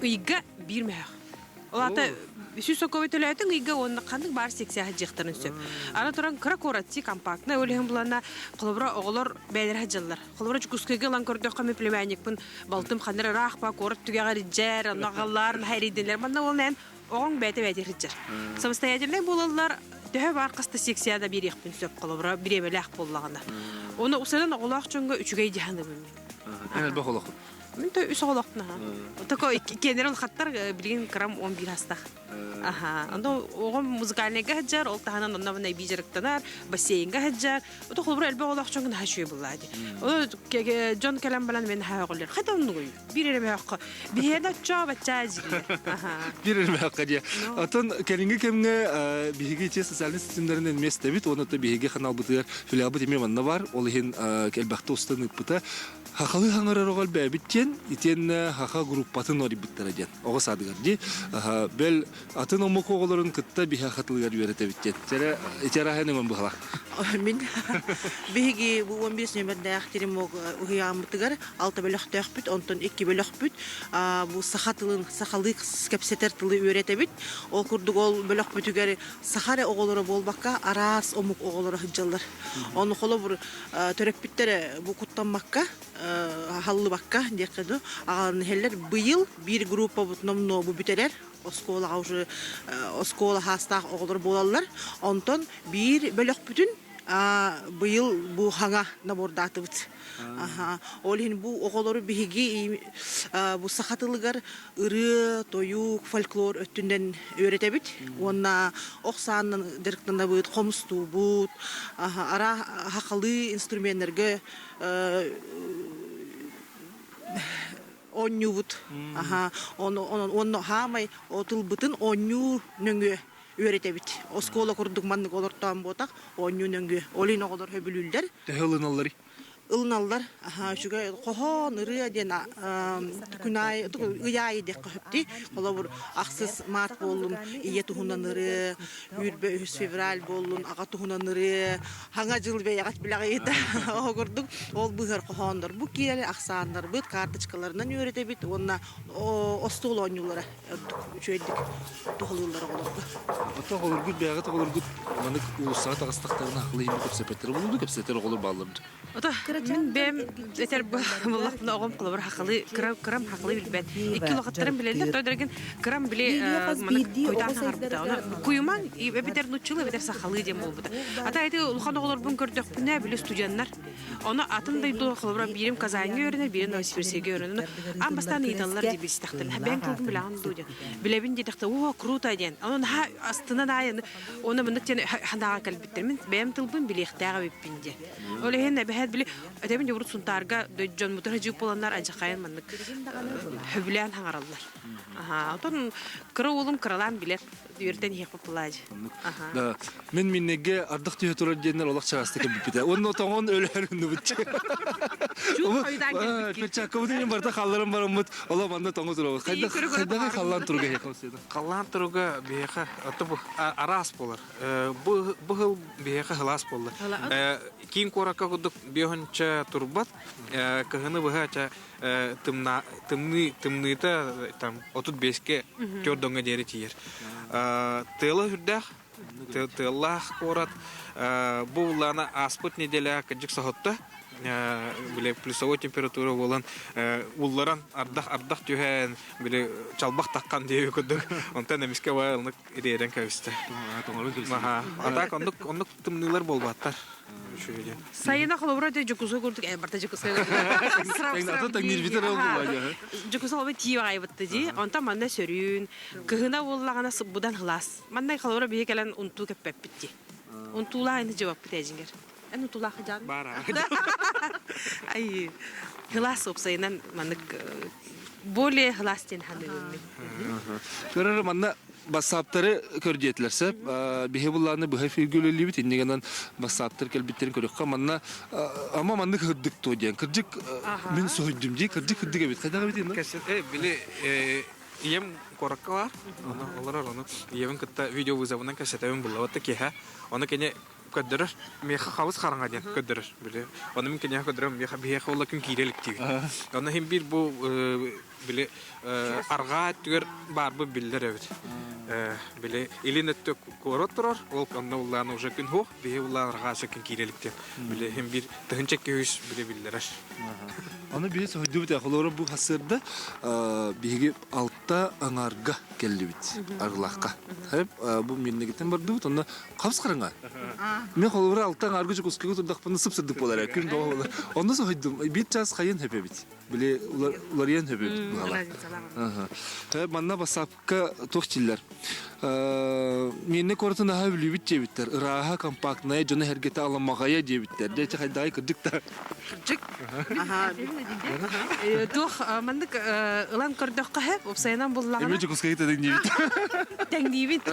ыйга биир мөһөх. Ол аата 100 сокуобай төлөөтүҥ ыйга уонна ханнык баар секция сылдьыахтарын сөп. Аны туран кыра куоратчы компактнай ол иһин булана холобура оҕолор бэйэлэрэ сылдьаллар. Холобура Дьокуускайга ылан көрдөххө мин племянникпын балтым ханна ыраах ба куорат түгэҕэр илдьэр, онно аҕаллар, наһаа эрийдилэр. Манна ол эн оҕоҥ бэйэтэ бэйэтэ сылдьар. Самостоятельнай буолаллар, төһө баар хаста секция да биэриэхпин сөп холобура бириэмэлээх буоллаҕына. Оны усанан оҕолоох дьоҥҥо үчүгэй дьаһаныбын мин. Эн элбэх олоххун? Мин то үс оҕолоохпун аха. Тако киэнэрин хаттар билигин кырам 11 хастах. Аха. Ону оҕом музыкальныйга сылдьар, ол таһынан онно эбии дьарыктанар, бассейнга сылдьар. Ото холобура элбэх оҕолоох дьоҥҥо наһаа үчүгэй буоллаа дии. Ону дьон кэлэн баран мен наһаа өҕөллөр. Хайда оннугуй? Биир эрэ мөөххө. Биһиэнэ оччоо баччаа дьииллэр. Аха. Биир эрэ мөөххө диэ. Отон кэлиҥҥи кэмҥэ биһиги ити социальнай ситимнэринэн миэстэбит, уонна биһиги ханаалбытыгар филиалбыт эмиэ манна бар. Ол иһин элбэхтэ устан ыыппыта. Хахалы хаҥарар оҕо элбээбит диэн, итиэннэ хаха группатын орийбыттара диэн. Оҕо саадыгар дии. Бэл атын омук оҕолорун кытта биһи хатылыгар үөрэтэбит диэн. Чэрэ ити арааһын өҥөн быһалаах. Мин биһиги бу 15 нүөмэрдээх теремок уһуйааммытыгар алта бөлөхтөөхпүт, онтон икки бөлөхпүт бу саха тылын, сахалыы кэпсэтэр тылы үөрэтэбит. Ол курдук ол бөлөхпүтүгэр саха эрэ оҕолоро буолбакка, араас омук оҕолоро сылдьаллар. Ону холобур төрөппүттэрэ бу куттаммакка, аһаллыбакка диэххэ дуу, аҕалан иһэллэр. Быйыл биир группабыт номнуо бу бүтэрэр. Оскуолаҕа уже оскуола хаастаах оҕолор буолаллар. Онтон биир бөлөхпүтүн быйыл бу хаҥа набордаатыбыт. Ол иһин бу оҕолору биһиги бу саха тылыгар ырыа, тойук, фольклор өттүнэн үөрэтэбит. Уонна ох саанан дьарыктанабыт, хомустуубут, ара хахалыы инструменнарга оонньуубут. Аха, онно хаамай тылбытын оонньуу нөҥүө үөрэтэбит. Оскуола курдук маннык олортоон буотах оонньуу нөҥүө. Ол иһин оҕолор сөбүлүүллэр. Төһө ылыналларый? Ылыналлар. Аха, үчүгэй хоһоон, ырыа диэн күн аайы, ый аайы диэххэ сөптүй. Холобур, ахсыс март буоллун, ийэ туһунан ырыа, үүрбэ үһүс февраль буоллун, аҕа туһунан ырыа, Хаҥа дьыл бэйэҕит билэҕит ол курдук ол быыһар хоһооннорбут киирэр ахсааннарбыт карточкаларынан үөрэтэбит уонна остуол оонньуулара ордук үчүгэйдик туһалыыллар оҕолорго. Ото оҕолоргут бэйэҕит оҕолоргут маннык уулуссаҕа таҕыстахтарына ахлы иһин кэпсэппэттэр буолуо кэпсэтэр оҕолор бааллар дуо? Ото мин бэйэм этэр буоллахпына оҕом холобур хахылы кыра кырам хахылы билбэт. Икки улахаттарым билэллэр той дөргин кырам били маннык куйтаан хаҥарбыта. Ону куйумаҥ эбэтэр нуччулуу эбэтэр сахалыы диэн буолбута. Ата ити улахан оҕолорбун көрдөхпүнэ били студеннар. Ону атын дойду холобура биирим Казаньга үөрэнэр, биирим Новосибирскайга үөрэнэр. Аан бастаан ыйыталлар дии билстэхтэринэ. Бэйэҥ тылгын билэҕин дуу диэн. Билэбин диэтэхтэ, оо, круто диэн. Ону наһаа астынан аайы Уонна маннык диэн санааҕа кэлбиттэр. Мин бэйэм тылбын билиэхтээх эбиппин диэн. Ол иһин эбэһээт били этэбин дьэ урут Сунтаарга дьонмутун хадьыып буоланнар адьахайан маннык хөбүлээн хаҥараллар. Аха, отон кыра уолум кыралаан билэр. Үөртэн иһиэхпит булаадьы. Да, мин миннеге ардах түһэ турар диэннэр олох чаастык кэлбиппитэ. Уонна тоҥон өлөр ынныбыт. Перчаткабытын барыта халларан бараммыт, оло манна тоҥо турабыт. Хайдах хайдах халлаан туруга Халлаан туруга биһиэхэ ото араас буолар. Бу бу сыл биһиэхэ сылаас буолла. Киин куоракка курдук биэһүнчэ турбат. Кыһыны быһа ча тымна тымныы тымныыта там 35-ке төрдөҥҥө диэри тиийэр. Тыала үрдээх, тыаллаах куорат. Бу улаана ааспыт неделя кырдьык соһутта. Били плюсовой температура буолан улларан ардах ардах түһэн били чалбах таххан диэби курдук онтон эмискэ баай ириэрэн кэбистэ. А так оннук оннук тымныылар буолбаттар. Сайына холобура дьэ Дьокуускай курдук э барта Дьокуускай Дьокуускай холобура тиийэ аҕайбытта дии. Онтон манна сөрүүн, кыһына буоллаҕына будан сылаас. Манна холобура биһи кэлэн унтуу кэппэппит дии. Унтуулаах ини жыбаппыт эдьиҥэр. Эн унтуулаах дьаан. Баар Ай, сылаас уопсайынан маннык более сылаас диэн ханыыбын мин. Көрөр манна бассааптары көрдиэтилэр сөп. Биһи буллааны быһа фигүлэлиибит иннигэнэн бассааптар кэлбиттерин көрүөххэ манна ама маннык хырдык туо диэн кырдьык мин соһуйдум дии кырдьык хырдык эбит хайдах эбит инна били ийэм куоракка баар ону олорор ону ийэбин кытта видеовызовынан кэпсэтэбин буллабат да киэһэ ону кини көрдөрөр миэхэ хабыс хараҥа диэн көрдөрөр били ону мин киниэхэ көрдөрөм миэхэ биһиэхэ уола күн киирэ илик диибин ону иһин биир бу били арҕаа өттүгэр баарбыт биллэр эбит били илин өттө куорат турар ол онно улаан уже күн суох биһи улаан арҕаа күн киирэ илик диэн били иһин биир 1200 били биллэрэр Аны биһи соһуйдубут холоро бу хасырда биһиги алта аҥаарга кэллибит Арылаахха. Бу мирнигиттэн бардыбыт онно хабыс хараҥа. Мен холобура алта аҥаарга Дьокуускайга турдахпына сып-сырдык буолар ээ күн тоҕо буолар. Онно соһуйдум биир чаас хайын хөпөбүт. Били уларыйан хөпөбүт быһалар. Манна бассаапка туох дииллэр. Миэннэ куоратын аһа бүлүүбүт диэбиттэр. Ырааһа, компактная, дьоно эргэтэ аламаҕайа диэбиттэр. Дьэ, хайдааҕый кырдьык да. Кырдьык. Туох маннык ылан көрдөххө, уопсайынан буллаҕына. Эми Дьокуускайга тэҥниибит. Тэҥниибит.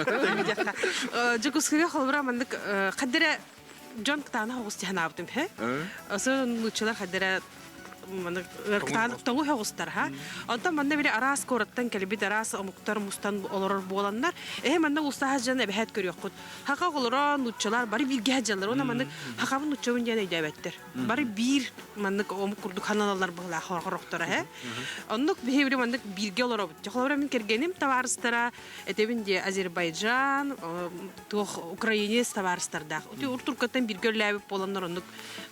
Дьокуускайга холобура маннык хаддара дьон кытаанах оҕус тиһанаабытым хэ. Сы нууччалар хаддара Кытаанах тоҥу оҕустар ха. Онтон манна били араас куораттан кэлбит араас омуктар мустан олорор буоланнар, эһэ манна устаһа дьон эбэһээт көрүөххүт. Хака оҕолоро нууччалар бары бииргэ сылдьаллар. Уонна маннык хакабын нууччабын диэн өйдөөбөттөр. Бары биир маннык омук курдук ханалалар быһылаах хорохторо һэ. Оннук биһи били маннык бииргэ олоробут. Холобура мин кэргэним табаарыстара этэбин диэ Азербайджан, туох украинец табаарыстардаах. Ути туркаттан бииргэ үллээбит буоланнар оннук.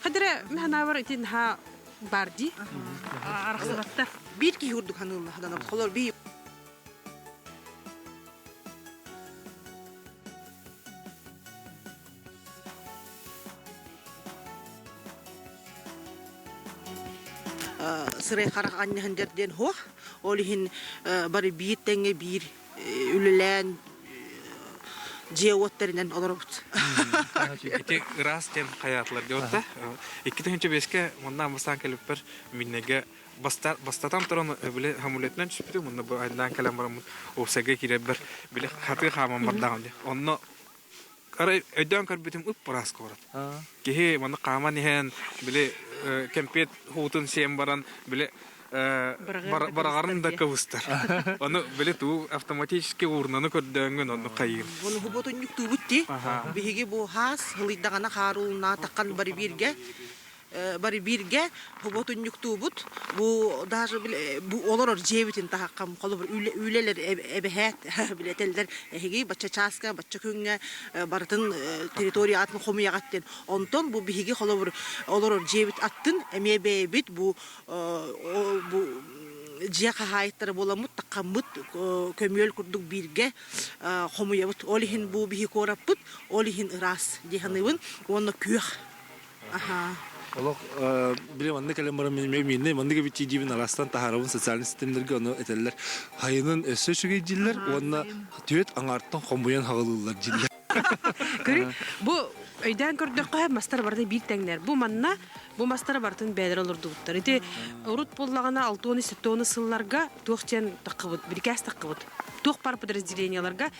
Хадара мин ити наһаа бар дии. Арахсыбаттар. Биир киһи курдук ханыылла хаданабыт. Холор би сырай харах анньаһын диэн хуох. Ол иһин бары биир тэҥҥэ биир үлэлээн дьиэ-уот тэринэн олоробут. Ити ыраас диэн хайаатылар диэбитэ. 2005-кэ манна бастаан кэлиппэр миннеге бастатан туран били самолетынан түспүтүм онно бу айдаан кэлэн бараммыт уопсайга киирэрбэр били хатыы хааман бардаҕым дии. Онно арай өйдөөн көрбүтүм ып-ыраас куорат. Киһи манна хааман иһэн били кэмпиэт хуутун сиэн баран били бараҕарын да кыбыстар. Ону били туу автоматически уурнаны көрдөөҥҥүн онну хайыыр. Ону хуботунньуктуубут дии. Биһиги бу хаас хылыйдаҕына хааруулна таххан бары бииргэ бары бииргэ хоботунньуктуубут. Бу даже бу олорор дьиэбитин таһаххам холобур үлэлэр эбэһээт билэтэллэр эһиги бачча чааска бачча күҥҥэ барытын территория атын хомуйаҕат диэн. Онтон бу биһиги холобур олорор дьиэбит аттын эмиэ бэйэбит бу бу дьиэ хаһаайыттара буоламмыт таххаммыт көмүөл курдук бииргэ хомуйабыт. Ол иһин бу биһи куораппыт, ол иһин ыраас дии саныыбын уонна күөх. Олох били манна кэлэн баран мин мииннэ маннык эбит диибин араастан таһаарабын социальнай системнэргэ ону этэллэр. Хайынын өссө үчүгэй дииллэр уонна түөт аҥаартан хомуйан хаҕылыыллар дииллэр. Көрү, бу өйдөөн көрдөххө мастар барыта биир тэҥнэр. Бу манна бу мастар барытын бэйэлэрэ олордубуттар. Ити урут буоллаҕына 60-70 сылларга туох диэн таххыбыт, бирикээс таххыбыт. Туох бар подразделениеларга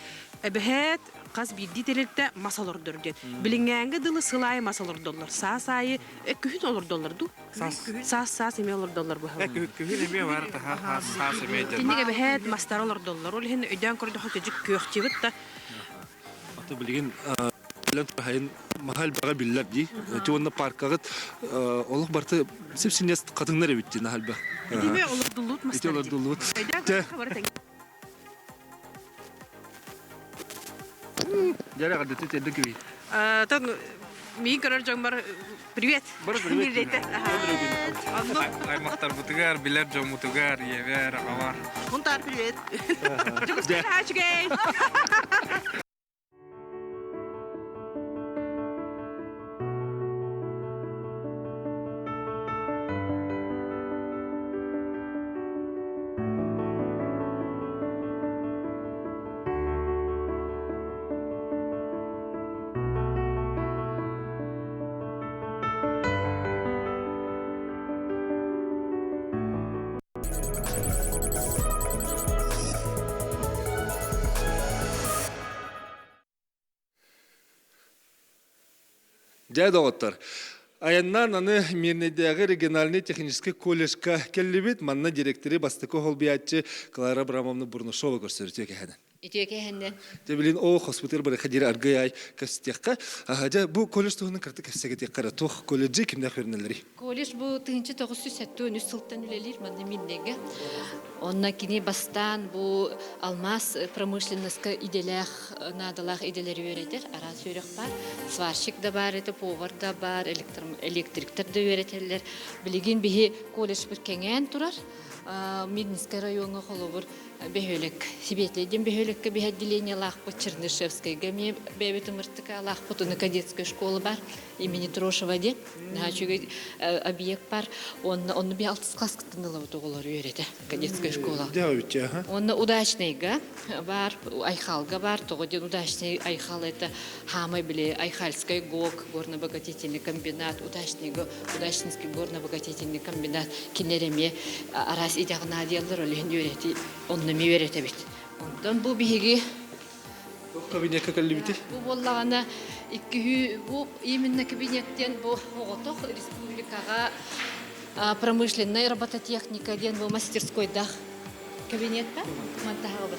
эбэһээт хас биирдии тэрилтэ мас олордор диэн. Билиҥҥээҥҥэ дылы сыл аайы мас олордоллор. Саас аайы күһүн олордоллор дуу? Саас саас эмиэ олордоллор быһалар. Күһүн эмиэ бар таһа саас эмиэ дьэ. Итинник эбэһээт мастары олордоллор. Ол иһин өйдөөн көрдөххө кыдьык күөхтибит да. Аты билигин хайын маһа элбэҕэ биллэр дии. Ити уонна паркаҕыт олох барыта сип-синньэс хатыҥнар эбит дии наһаа элбэх. Итими олордуллубут мастар. Ити олордуллубут. Өйдөөн көрдөххө бары тэҥ. Дьэ, эҕэрдэтэ тиэрдэн кэбиһий. Тон миин көрөр дьоммор привет. Бары привет. Аймахтарбытыгар, билэр дьоммутугар, ийэбэр, аҕабар. Мунтаар привет. Дьокуускай үчүгэй. Дьэ, доҕоттор, айаннаан аны Мирнэйдээҕи региональнай техническэй колледжка кэллибит. Манна директоры бастакы холбуйааччы Клара Абрамовна Бурнашова көрсөр үтүө кэһэнэн. Үтүө кэһэннэн. Дьэ, билин оо хоспутугар барыха диэри аргый ай кэпсэтиэххэ. Дьэ, бу колледж туһунан кыртык кэпсэтиэххэ эрэ. Туох колледжи кимнээх үөрэнэллэрий? Колледж бу 1973 сылтан үлэлиир манна Миннегэ. Онно кини бастаан бу алмаас промышленноска идэлээх наадалаах идэлэри үөрэтэр. Араас үөрэх баар. Сварщик да баар этэ, повар да баар, электриктэр да үөрэтэллэр. Билигин биһи колледжпыт кэҥээн турар. Мирнинскэй райоҥҥа холобур бөһүөлэк Сибиэтилэй диэн бөһүөлэккэ биһи отделениелаахпыт Чернышевскайга эмиэ бэйэбит ымыртыкаалаахпыт уонна кадетская школа бар имени Трошева диэн наһаа үчүгэй объект бар уонна онно би алтыс класс кыттан ылабыт оҕолор үөрэтэ кадетская школа уонна Удачнайга бар Айхалга бар тоҕо диэн Удачный Айхал это хаамай били Айхальскай ГОК горно-обогатительный комбинат Удачныйга Удачнинский горно-обогатительный комбинат кинилэр эмиэ араас идэҕэ наадыйаллар ол иһин үөрэти онно эмиэ үөрэтэбит онтон бу биһиги кабинекка кэллибитий бу буоллаҕына иккиһи бу именно кабинет диэн бу оҕотох республикаҕа. Промышленная робототехника диэн бу мастерскойдаах кабинетта мантаһаҕа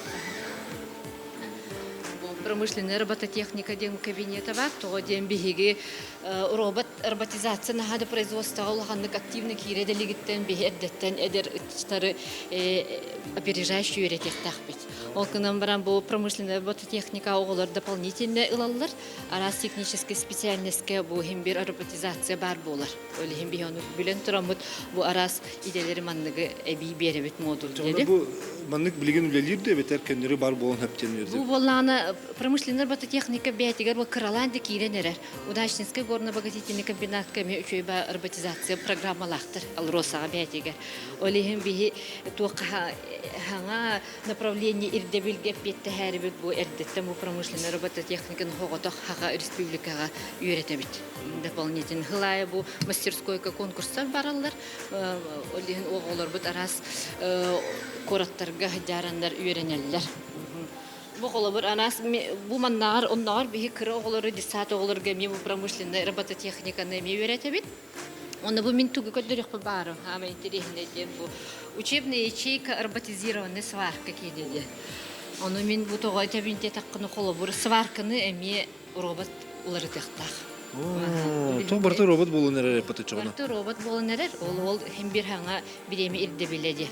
Бу промышленная робототехника диэн кабинета бар. Тоҕо диэн биһиги робот роботизация наһаа да производствоҕа улаханнык активно киирэ дэлигиттэн биһи эрдэттэн эдэр ыччаттары опережающий үөрэтиэхтээхпит. Ол гынан баран бу промышленная робототехника оҕолор дополнительно ылаллар. Араас техническэй специальностька бу иһин бир роботизация баар буолар. Ол иһин биһи ону билэн тураммыт бу араас идэлэри манныгы эбии биэрэбит модуль диэри. Бу маннык билигин үлэлиир да эбэтэр көннөрү бар буолан хөптөн Бу буоллаҕына промышленная робототехника бэйэтигэр бу кыралаан да киирэн эрэр. Удачнинскай горно-обогатительный комбинатка эмиэ үчүгэй ба роботизация программалаахтар Алросаҕа бэйэтигэр. Ол иһин биһи туохха хаҥа направление ирдэбилгэ эппиэттэһээрибит бу эрдэттэн бу промышленная робототехниканы соҕотох хаха республикаҕа үөрэтэбит. Дополнительно сыл аайы бу мастерскойга конкурстар бараллар. Ол иһин оҕолорбут араас куораттарга дьаараннар үөрэнэллэр. Бу холобур араас бу маннааҕар оннооҕор биһи кыра оҕолору детсад оҕолорго эмиэ бу промышленная робототехниканы эмиэ үөрэтэбит. Онно бу мин тугу көрдөрүөхпүн баарым хаама интэриэһинэй диэн бу учебная ячейка роботизированная сварка киинэ диэн. Ону мин бу тоҕо этэбин диэтэххинэ холобур сварканы эмиэ робот уларытыахтаах. Тоҕо барыта робот буолан эрэр эппэтэ Барыта робот буолан эрэр. Ол ол хим бир хаҥа бириэмэ ирдэбилэ диэн.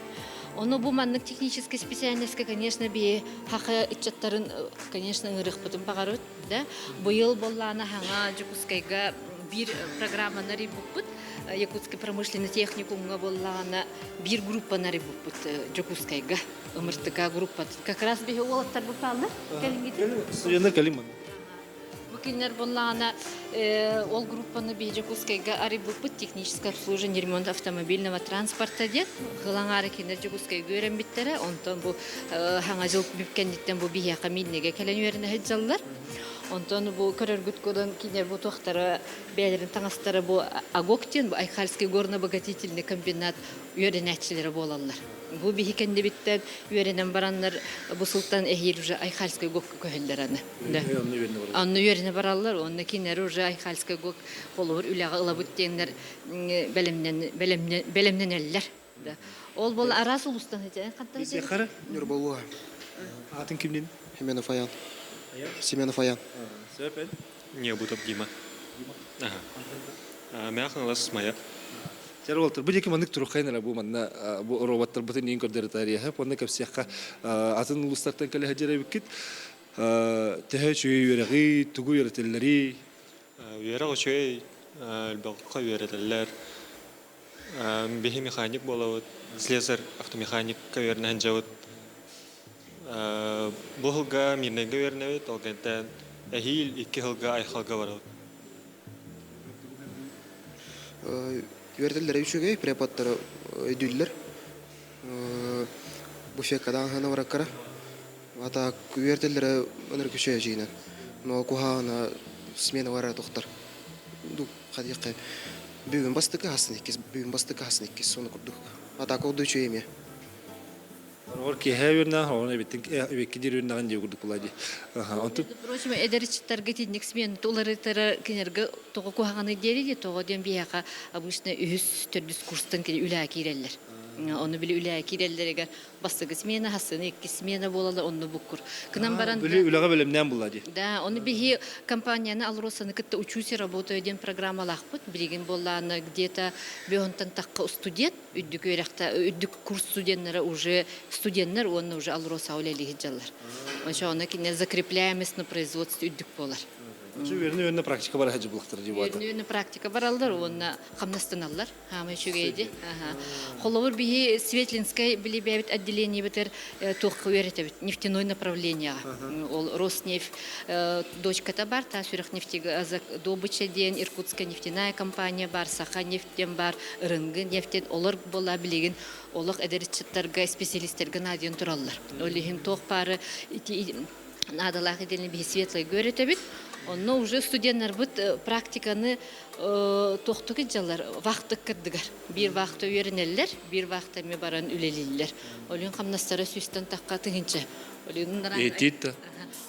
Ону бу маннык техническэй специальностька, конечно, биһи хаха ыччаттарын, конечно, ыҥырыахпытын баҕарабыт да. Быйыл боллаана хаҥа Дьокуускайга биир программаны арыйбыппыт. Якутский промышленный техникумҥа буоллаҕына биир группаны арыйбыппыт Дьокуускайга. Ымыртыка группа. Как раз биһи уолаттарбыт бааллар. Кэлиҥҥитин. Студенттар кэлин Бу кинилэр буоллаҕына ол группаны биһи Дьокуускайга арыйбыппыт техническое обслуживание ремонт автомобильного транспорта диэн. Кылаҥаары кинилэр Дьокуускайга үөрэммиттэрэ. Онтон бу хаҥа дьыл кэнниттэн бу биһиэхэ Миннегэ кэлэн үөрэнэ сылдьаллар. Онтон бу көрөргүт курдук кинилэр бу туохтара бэйэлэрин таҥастара бу АГОК диэн бу Айхальский горно-обогатительный комбинат үөрэнээччилэрэ буолаллар. Бу биһи кэннибиттэн үөрэнэн бараннар бу сылтан эһиил уже Айхальский ГОКка көһөллөр аны. Онно үөрэнэ бараллар, онно кинилэр уже Айхальский ГОК холобур үлэҕэ ылабыт диэннэр бэлэмнэнэллэр. Ол бол араас улустан хантан Хара Нюрбалуа. Атын кимнин? Семенов Аян. Семенов Аян. Сөп Необутов Дима. Ага. Мяхналас моя. Чэр уолтар, бу диэки маннык туруххайын эрэ бу манна бу роботтарбытын иин көрдөрүтаарыйаһа, онно кэпсиэххэ атын улуустартан кэлэ сылдьар эбиккит. Төһө үчүгэй үөрэҕий, тугу үөрэтэллэрий? Үөрэх үчүгэй, элбэххэ үөрэтэллэр. Биһи механик буолабыт, слесарь автомеханикка үөрэнэ сылдьабыт. Бу сылга Мирнэйгэ үөрэнэбит, ол кэнниттэн эһиил икки сылга Айхалга барабыт. Үөрэтэллэрэ үчүгэй, преподтара өйдүүллэр. Буфеккадан хана бараккара. Ата үөрэтэллэрэ ынырык үчүгэй дьиинэн. Но куһаҕана смена бара тохтор. Ду хадиэххэ бүгүн бастакы хасын иккис, бүгүн бастакы хасын иккис сону курдук. Атака ордук үчүгэй эмиэ. Онор киэһэ үөрнэҕин, оҕону эбиттин эбикки диир үөрнэҕин диэ курдук буолаа дии. Онтун Впрочем, эдэр ыччаттарга итинник смена уларытара кинилэргэ тоҕо куһаҕаны диэри дии, тоҕо диэн биһиэхэ обычно үһүс, төрдүс курстан кини үлэҕэ киирэллэр. Ону били үлэҕэ киирэллэригэр бастакы смена, хассыны иккис смена буолалар, онно буккур. Кынан баран Били үлэҕэ бэлэмнээн булла дии. Да, ону биһи компанияны Алросаны кытта учусь и работаю диэн программалаахпыт. Билигин буоллаана где-то бөһөнтөн тахха студент үрдүк үөрэхтэ үрдүк курс студеннара уже студеннар уонна уже Алроса үлэлии сылдьаллар. Ончоҕуна кинилэр закрепляемость на производстве үрдүк буолар. Үөрэнэ-үөрэнэ практика бара сылдьар булахтар дии буолла. Үөрэнэ-үөрэнэ практика бараллар уонна хамнастаналлар. Хаама үчүгэйди. Холобур биһи Светлинскай билибэбит отделениебитер туохха үөрэтэбит нефтяной направлениеҕа. Ол Роснефть дочката бар, та сүрэх нефтегазодобыча диэн Иркутская нефтяная компания бар, Саха нефть диэн бар, Ырынгы нефть диэн олор буола билигин олох эдэр ыччаттарга, специалистерга наадыйан тураллар. Ол иһин туох баары ити наадалаах идэни биһи светлайга үөрэтэбит. Онно уже студеннарбыт практиканы туохтук илдьаллар вахтык кырдыгар. Биир вахта үөрэнэллэр, биир вахта эмиэ баран үлэлииллэр. Олүн хамнастара сүүстэн тахха тыһынча. Олүн Этит.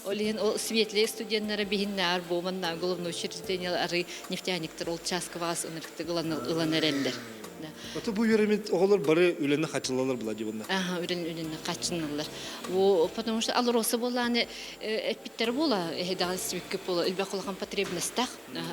Ол иһин ол светлэй студеннара биһиннээр буоманнаа головной учреждениялар арый нефтяниктар ол чааска баас ынырыктык ылан ылан эрэллэр. Ото бу үөрэммит оҕолор бары үлэни хачылалар була дибунна. Аха, үлэн үлэни хачыналлар. Бу потому что алроса буолааны эппиттэр буола, эһэдэҕин сибикки буола, элбэх улахан потребностах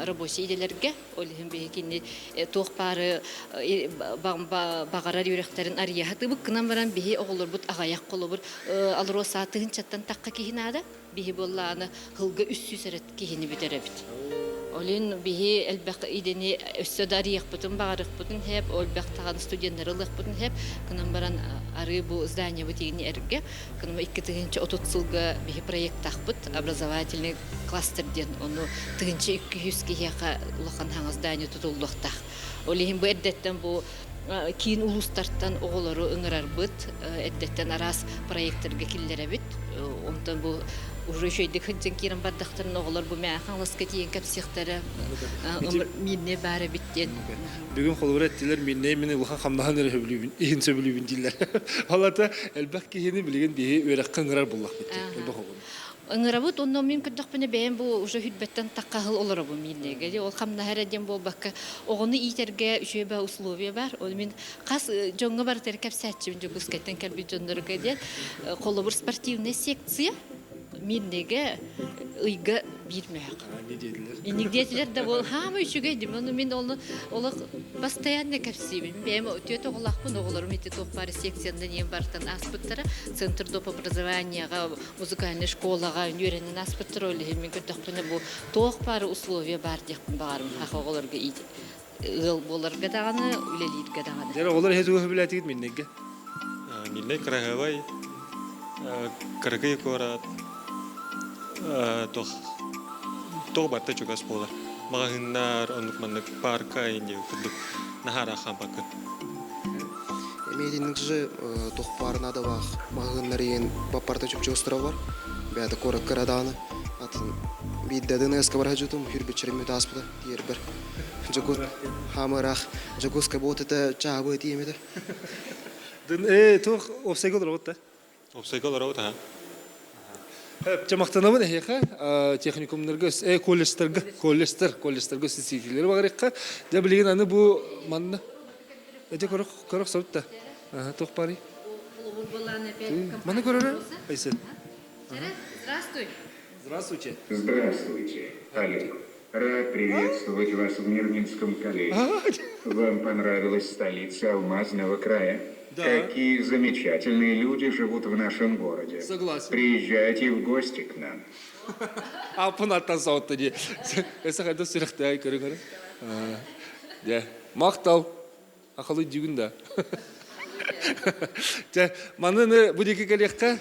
рабочий идэлэргэ, ол иһин биһи кини туох баары баҕарар үөрэхтэрин арыйаһа тыбык гынан баран биһи оҕолорбут аҕайах холобур алроса тыһынчаттан тахха киһи наада. Биһи буоллааны хылга 300 эрэ киһини бүтэрэбит. Олин биһи элбэх идэни өссө да арыйыахпытын баҕарыахпытын хэп, элбэх таҕан студеннары ылыахпытын хэп, кынан баран арыы бу зданиябыт игини эргэ, кыныма 2030 сылга биһи проекттаахпыт образовательный кластер диэн, ону 1200 киһиэхэ улахан хаҥас здание тутуллуохтаах. Ол иһин бу эрдэттэн бу киин улуустартан оҕолору ыҥырарбыт, эрдэттэн араас проекттарга киллэрэбит. Онтон бу уже үчүгэйдик сылдьан киирэн бардахтарына оҕолор бу мээ Хаҥаласка тиийэн кэпсиэхтэрэ мииннэ баар эбит диэн. Бүгүн холобура эттилэр мииннэй мин улахан хамнаһын эрэ сөбүлүүбүн, иһин сөбүлүүбүн дииллэр. Ол ата элбэх киһини билигин биһи үөрэххэ ыҥырар буоллахпыт дии. Элбэх оҕону. Ыҥырабыт, онно мин көрдөхпүнэ бэйэм бу уже хүрбэттэн таххаһыл олоробун мииннэгэ. Ол хамнаһа эрэ диэн буолбакка, оҕону иитэргэ үчүгэй ба условия бар. Ол мин хас дьоҥҥо барытыгар кэпсээччибин Дьокуускайтан кэлбит дьоннорго диэн холобур спортивная секция мииннэгэ ыйга биир мөһөх. Инник диэтилэр да бол хаама үчүгэй дим. Ону мин оны олох постоянно кэпсиибин. Бэйэм түөт оҕолоохпун, оҕолорум ити туох баар секциянан иэн бартан ааспыттара. Центр доп образованияҕа музыкальнай школаҕа үөрэнэн ааспыттар ол иһин мин көрдөхпүнэ бу туох баар условия баар диэхпин баҕарым саха оҕолорго ыал буоларга даҕаны үлэлииргэ даҕаны. Дьэ оҕолор эһэ тугу сөбүлээтигит миннэйгэ? Миннэй кыраһыабай кыракый куорат туох туох барыта чугас буолар. Маҕаһыыннар оннук маннык парка инди курдук наһаа хаампаккын. Эмиэ итинник же туох баар наадалаах маҕаһыыннар иһин баппарта чупчугастара бар. Бэйэтэ куоракка эрэ даҕаны атын биирдэ ДНС-ка бара сылдьыбытым хүрбүччэрим мүөт ааспыта тиийэрбэр. Дьокуус хаамыраах Дьокуускай буот этэ чаабы тиийэм этэ. Э туох уопсайга олоробут да? Уопсайга олоробут аха. Чэ махтанабын эһиэхэ техникумнарга колледжтарга колледжтар колледжтарга ситиилэри баҕарыахха. Дьэ билигин аны бу манна эти көрөх көрөх сорутта. Туох барый? Маны көрөрө Айсен. Здравствуй. Здравствуйте. Здравствуйте, Олег. Рад приветствовать вас в Мирнинском колледже. Вам понравилась столица Алмазного края? Да. Какие замечательные люди живут в нашем городе. Согласен. Приезжайте в гости к нам. Апын аттан сауытты дии. Эсэ хайда сүрэхтээй көрүҥ Дьэ, махтал. Ахалы дьүгүн да. Дьэ, маны бу диэки кэлиэххэ,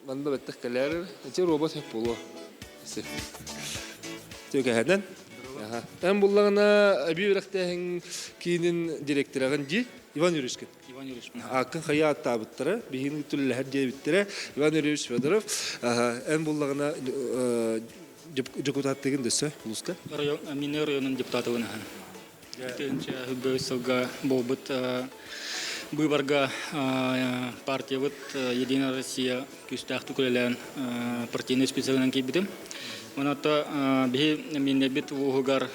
манна бэттэх кэлээр, ити робот сөп буолуо. Түгэһэнэн. Эн буллаҕына эбии үрэхтээһин киинин директораҕын дии Иван Юрьевичкин. Иван Юрьевич. Ааккын хайа ааттаабыттара, биһигини түллэһэр диэбиттэрэ. Иван Юрьевич Федоров. Эн буллаҕына дьокутааттыгын дөссө улууска? Мин районун депутатыбын ахан. Тыһыынча сылга буолбут быыбарга партиябыт Единая Россия күүстээхтик үлэлээн партийнай списогынан киирбитим. Онон биһи миннэбит улууһугар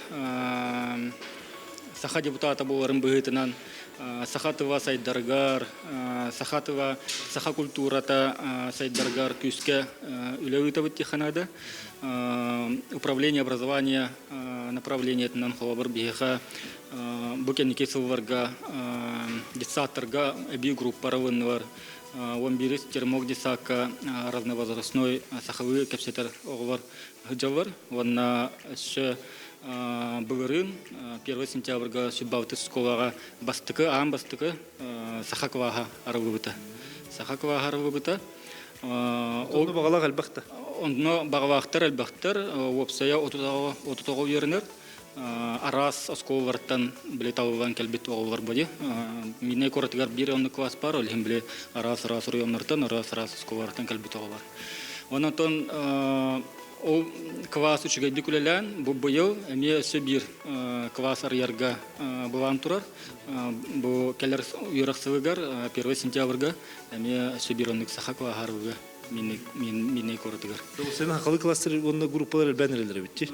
саха депутата буоларын быһыытынан саха тыла сайдарыгар, саха тыла, саха культурата сайдарыгар күүскэ үлэ ыытабыт диэххэ наада. Управление образования направлениетынан холобур биһиэхэ бу кэнники сылларга детсадтарга эбии группалар ылыннылар. Он бирис Термок детсадка разновозрастной сахалыы кэпсэтэр оҕолор сылдьаллар. Уонна өссө былырыын 1 сентябрьга Сүббалты школаҕа бастакы, аан бастакы саха кылааһа арыллыбыта. Саха кылааһа арыллыбыта. Онно баҕалаах элбэх да? Онно баҕалаахтар элбэхтэр. Уопсайа 39 үөрэнэр. Араас оскуолалартан били талыллан кэлбит оҕолор бу дии. Миннэй куоратыгар биир оннук класс бар, ол иһин били араас-араас оройуоннартан, араас-араас оскуолалартан кэлбит оҕолор. Онон ол квас үчүгэйдик үлэлээн, бу быйыл эмиэ өссө биир квас арыйарга былаан турар. Бу кэлэр үөрэх сылыгар 1 сентябрьга эмиэ өссө биир оннук саха кваһа арыллыа. Мирнэй куоратыгар. Сен хахалы кластер уонна группалар элбээн эрэллэр эбит дии.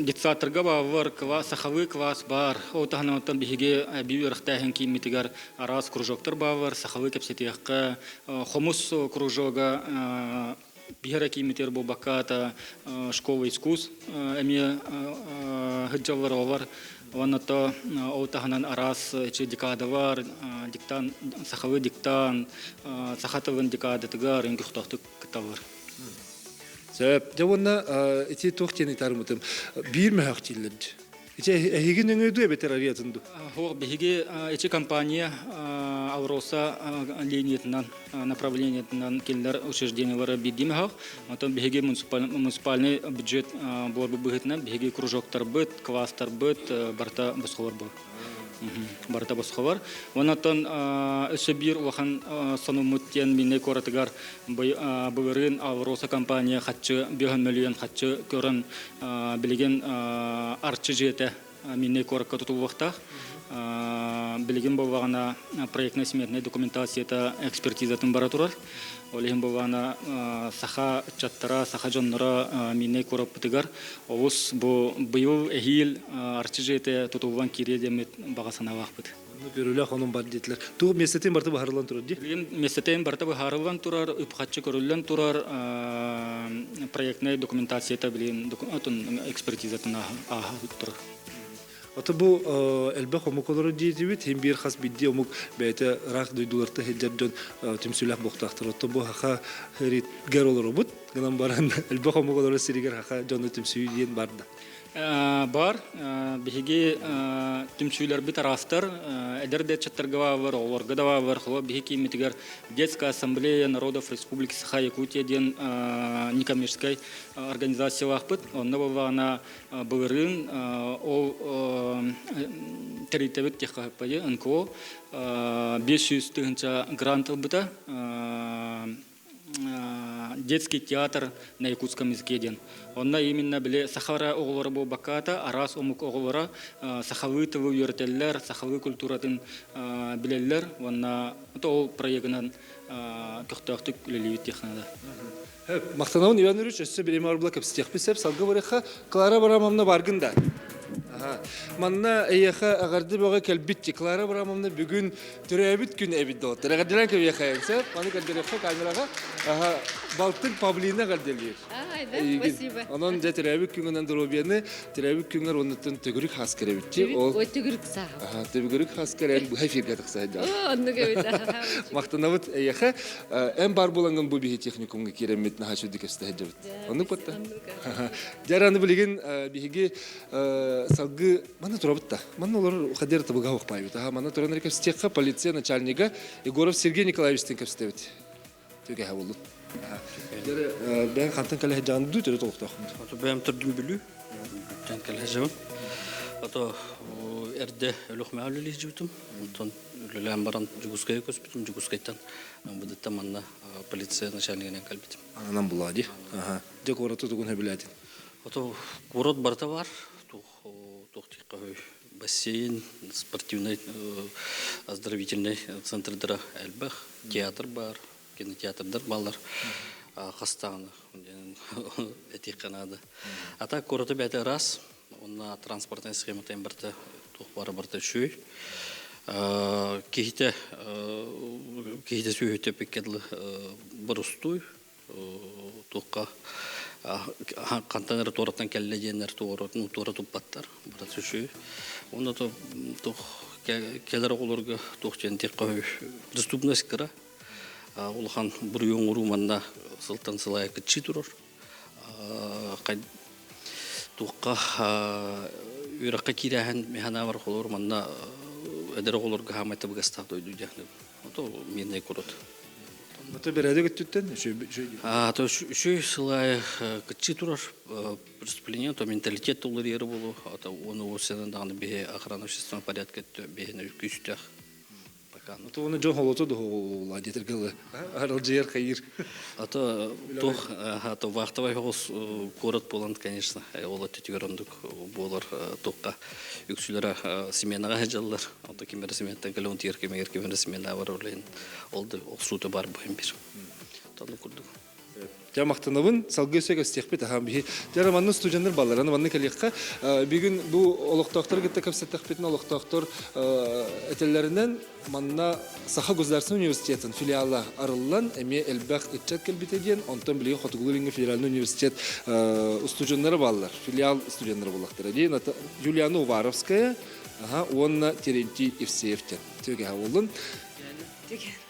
Детсадтарга бааллар, сахалыы класс баар. Ол таһынан оттон биһиги эбии үөрэхтээһин кииммитигэр араас кружоктар бааллар, сахалыы кэпсэтиэххэ, хомус кружога биһэр кииммитигэр буолбакка школа искусств эмиэ сылдьаллар олор. Уонна то ол таһынан араас декадалар, диктант, сахалыы диктант, саха тылын декадатыгар үҥкүхтөөхтүк кытталлар. Сөп. Дьэ уонна ити туох диэн ытармытым биир мөһөх дииллэр Ити эһиги нөҥүөдүү эбэтэр ариатын дуу? Суох, биһиги ити компания Алроса линиятынан, направлениетынан кинилэр учреждениелара биирдии мөһөх. Онтон биһиги муниципальный бюджет буолбут быһыытынан биһиги кружоктарбыт, класстарбыт барыта босхолор буолар. Барыта босхолор. Онтон өссө биир улахан сонуммут диэн Миннэй куоратыгар былырыын Алроса компания хаччы бөһөн мөлүйүөн хаччы көрөн билигин Арчы дьиэтэ Миннэй куоракка тутуллуохтаах. Билигин буоллаҕына проектнай-сметнай документацията экспертизатын бара турар. Ол иһин буоллаҕына саха ыччаттара, саха дьонноро Миннэй куораппытыгар олус бу быйыл эһиил Арчы дьиэтэ тутуллан киириэ диэммит баҕа санаалаахпыт. Көрүүлээх онон бар диэтилэр. Туох миэстэтин барыта быһаарыллан турар дии? Билигин миэстэтин барыта быһаарыллан турар, үп-харчы көрүллэн турар, проектнай документацията билигин экспертизатын ааһа турар. Ото бу элбэх омук олорор диэтибит, хим биир хас биирдии омук бэйэтэ ыраах дойдуларта сылдьар дьон түмсүүлээх буолуохтаахтар. Ото бу хаха гэр олоробут, гынан баран элбэх омук олорор сиригэр хаха дьону түмсүү диэн бар да. Бар. Биһиги түмсүүлэрбит араастар. Эдэр детчаттарга бааллар, оҕолорго да бааллар. Холобур, биһиги кииммитигэр Детская ассамблея народов Республики Саха-Якутия диэн некоммерческай организациялаахпыт. Онно буоллаҕына былырыын ол тэрилтэбит диэххэ НКО 500 тыһыынча грант ылбыта. Детский театр на якутском языке диэн. Онно именно били саха оҕолоро буолбаккаата, араас омук оҕолоро сахалыы тылы үөрэтэллэр, сахалыы культуратын билэллэр уонна ол проегынан көхтөөхтүк үлэлиибит диэххэ наада. Махтанабын Иван Юрьевич, өссө бириэмэ арбыла кэпсэтиэхпит сөп. Салгы барыахха. Клара Абрамовна баргын да. Манна эйиэхэ эҕэрдэ бөҕө кэлбит Клара Абрамовна бүгүн төрөөбүт күн эбит доҕоттор. Эҕэрдэлээн кэбиэхэ сөп. Маны көрдөрүөххэ камераҕа. Балтын Павлина эҕэрдэлиир. Спасибо. Онон дьэ төрөөбүт күҥүнэн доруобуйаны төрөөбүт күҥҥэр уоннаттан төгүрүк хаас кэрэбитчи. Ол төгүрүк сааһа. Төгүрүк хаас кэрэн быһа эфиргэ тахса сылдьар. Оннук эбит. Махтанабыт эйиэхэ. Эн бар булангын бу биһи техникумҥа киирэммит наһаа үчүгэй кэпсэтэ сылдьабыт. Оннук батта. Дьэ аны билигин биһиги салгыы манна турабыт да. Манна олорор хадер табыга хуохпаайбыт. Аха манна туран эрэ кэпсэтиэххэ полиция начальнига Егоров Сергей Николаевичтыын кэпсэтэбит. Түгэһэ боллун. Дьэ бэйэн хантан кэлэ сылдьаҕын дуу төрүт олохтоохпун. Ото бэйэм төрдүм Бүлүү. Бүлүүттэн кэлэ сылдьабын. Ото эрдэ Өлүөхүмэҕэ үлэлии сылдьыбытым. Онтон үлэлээн баран Дьокуускайга көспүтүм. Дьокуускайтан МВД-тан манна полиция начальнигынан кэлбитим. Ананан булаа дии. Аха. Дьэ куораты тугун сөбүлээтин? Ото куорат барыта бар. Туох туох диэххэ бассейн, спортивный, оздоровительный центрдара элбэх, театр бар, кинотеатрдар баллар. Хастаҕына этиэххэ наада. А так куораты бэйэтэ ыраас, уонна транспортнай схемата барыта туох баара барыта үчүгэй. Киһитэ киһитэ сүөһүтэ эппиккэ дылы борустуой туохха хантан эрэ туораттан кэллэ диэннэр туора туппаттар барыта үчүгэй. Уонна туох кэлэр оҕолорго туох диэн диэххэ преступность кыра улахан буруйу оҥоруу манна сылтан сыл аайы кыччыы турар. Туохха үөрэххэ киирээһин механавар холор манна эдэр оҕолорго хаамай табыгастаах дойду диэхнэ. Ото миэнэй курут. Ото бэрээдэк өттүттэн А то үчүгэй сыл аайы кыччыы турар преступление, то менталитет уларыйары болу, ото уону уосенан даҕаны биһи охрана общественного порядка биһини күүстээх Пока. Ну, то дьон холото дуһула диэтэргэлы аралдьыйар хайыр. А то туох а то вахтовай хоҕус куорат буолан, конечно, ол өттүтүгэр ондук буолар туохха үксүлэрэ сменаҕа сылдьаллар. Ото ким эрэ сменаттан кэлэн тиэр кэмигэр ким эрэ сменаҕа барар ол да охсуута бар бу бир. Оннук курдук. Дьэ махтанабын, салгыы өссө көстүөхпүт аһаан биһи. Дьэ манна студеннар баллараны манна кэлиэххэ. Бүгүн бу олохтоохтору кытта кэпсэттэхпитинэ олохтоохтор этэллэринэн манна Саха государственный университетын филиала арыллан эмиэ элбэх ыччат кэлбитэ диэн, онтон билигин Хотугулуу-Илиҥҥи федеральный университет устудьуоннара бааллар, филиал студеннара буоллахтара диэн Юлиана Уваровская уонна Терентий Евсеев диэн түгэһэ буоллун.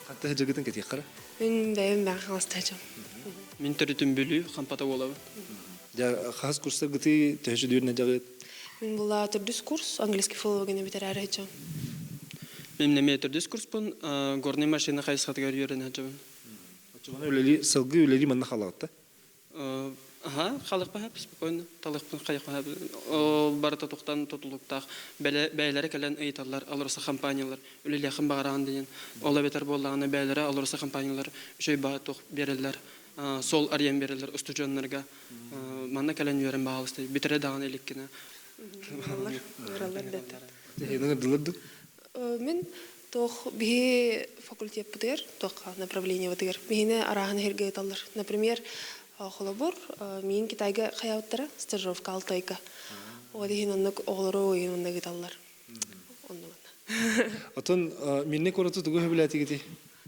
Ханта сылдьаргытын кэтиэххэ Мин бэйэм бэҕэ хаҥастаачым. Мин төрүтүм Бүлүү, Хампата буолабын. Дьэ, хас курстаргытый төһө сүдүрүн эдьэҕит? Мин була төрдүс курс, английский филологияны бүтэрээри сылдьабын. Мин эмиэ төрдүс курспун, горнай машина хайысхатыгар үөрэнэ сылдьабын. Оччоҕуна үлэлии, сылгы үлэлии манна халаҕытта? Аха, халыкпа спокойно, талыхпын хайыкпа ол барыта тухтан тутулуктаах бэйэлэрэ кэлэн ыйыталлар алроса компаниялар үлэлиэххин баҕараҕын диэн ол эбэтэр буоллаҕына бэйэлэрэ алроса компаниялар үчүгэй баҕа туох биэрэллэр суол арыйан биэрэллэр устудьуоннарга манна кэлэн үөрэн баҕалыстай бүтэрэ даҕаны иликкинэ Мин туох биһи факультеппытыгар туохха направлениебытыгар биһини арааһын иһиргэ ыыталлар. Например, холобур, миин Китайга хайаабыттара стажировка Алтайга. Ол иһин оннук оҕолору ыйын онно ыыталлар. Онно манна. Отон Минне куораты тугу сөбүлээтигитий?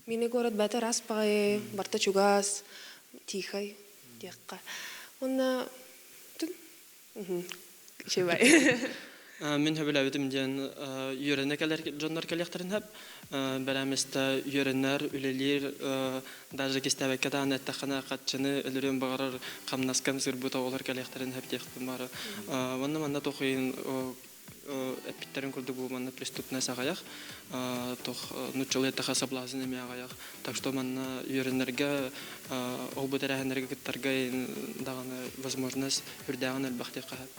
Минне куорат бата рас баҕайы, барта чугас, тихай диэххэ. Онно Үчүгэй. Мин сөбүлээбитим диэн үөрэнэ кэлэр дьоннор кэлиэхтэрин сөп. Бэлэмистэ үөрэнэр, үлэлиир, даже кистээбэккэ даҕаны эттэххинэ хаччыны өлөрүөн баҕарар хамнаскам сырбыт оҕолор кэлиэхтэрин сөп диэхпин баҕара. Уонна манна тохуйун эппиттэрин курдук бу манна преступность аҕыйах, туох нуччалыы эттэххэ соблазн эмиэ аҕыйах. Так что манна үөрэнэргэ, ол бу тэрээһиннэргэ кыттарга даҕаны возможность үрдээҕин элбэх диэххэ сөп.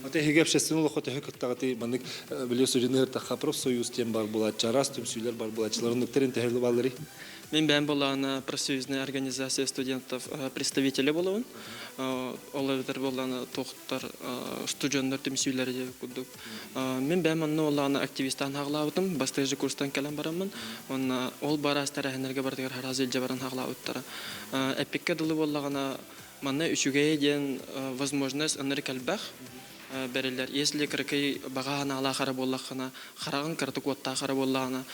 Ата эһиги общественный олоххо төһө кыттаҕытый маннык били судьуну ыһыртахха профсоюз диэн бар буолааччы, араас түмсүүлэр бар буолааччылар оннуктарын төһө баалларый? Мин бэйэм буоллаҕына профсоюзная организация студентов представителя буолабын. Ол эбэтэр буоллаҕына туохтар студеннар түмсүүлэрэ диэн курдук. Мин бэйэм онно буоллаҕына активистаан хаҕылаабытым. Бастакы курстан кэлэн бараммын. Уонна ол бараас тэрээһиннэргэ барытыгар хараас илдьэ баран хаҕылаабыттара. Эппиккэ дылы буоллаҕына манна үчүгэйэ диэн возможность ынырык элбэх бэриллэр. Если кыракый баҕа санаалаах эрэ буоллаххына, хараҕын кыратык уоттаах эрэ буоллаҕына,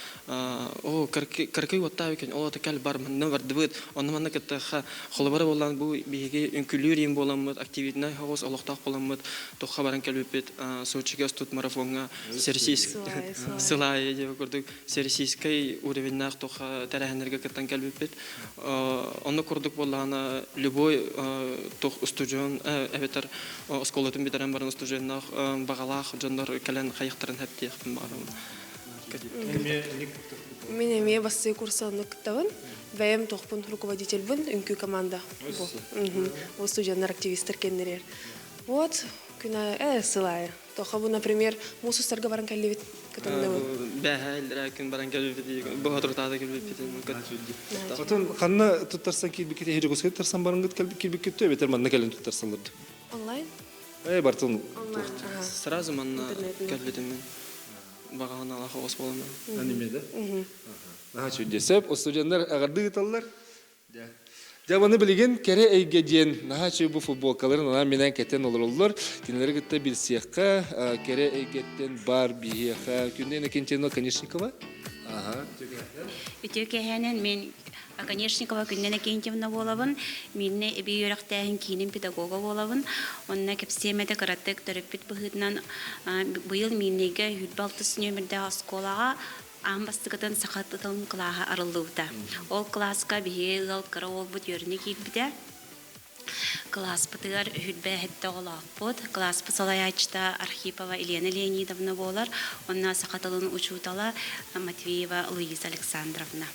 оо, кыракый уоттаах эбикин, ол ата кэл бар, манна бардыбыт, онно манна кыттыахха, холобура буоллаан бу биһиги үҥкүлүүр иин буоламмыт, активитинай соҕус олохтоох буоламмыт, туохха баран кэлбиппит, Сочига устут марафоҥҥа сылаайы диэбит курдук всероссийскай уровеннаах туох тэрээһиннэргэ кыттан кэлбиппит. Онно курдук буоллаҕына любой туох устудьуон эбэтэр оскуолатын бүтэрэн баран устудьуоннаах баҕалаах дьоннор кэлэн хайыхтарын хэптиэхпин баҕарабын. Мин эмиэ бастыы курса онно кыттабын. Бэйэм туохпун руководительбын, үҥкүү команда. Бу студеннар активистар кэннэрэр. Вот, күн аайы, сыл аайы. Тоха бу, например, муус устарга баран кэллибит, кытынныбыт. Бэһэ күн баран кэлбиппит, бу соторутаата кэлбиппит. Отон ханна туттарсан киирбиккит, эһи Дьокуускай туттарсан барыҥгыт киирбиккит эбэтэр манна кэлэн туттарсаллар Онлайн? Э, бартын Сразу манна кэлбитим мен. Бағаһын алаха ос болама. Аниме да? Наһаа чудесеп, студенттар аҕарды ыыталлар. Дьэ, маны билигин кэрэ эйгэ диэн наһаа үчүгэй бу футболкаларын анаан минээн кэтэн олороллор. Кинилэри кытта билсиэххэ, кэрэ эйгэттэн бар биһиэхэ. Күндэ Иннокентьевна Конечникова. Аха. Үтүө киэһээнэн мин Оконешникова Күндэ Иннокентьевна буолабын. Мииннэ эбии үөрэхтээһин киинин педагога буолабын. Онно кэпсиэм этэ кыратык төрөппүт быһыытынан быйыл Мииннэйгэ 26 нүөмэрдээх оскуолаҕа Аан бастакытын саха тылын кылааһа арыллыбыта. Ол кылааска биһиги ыал кыра уолбут үөрэнэ киирбитэ. Кылааспытыгар үһүрбээһиттэ оҕолоохпут. Кылааспыт салайааччыта Архипова Елена Леонидовна буолар. Онно саха тылын учуутала Матвеева Луиза Александровна.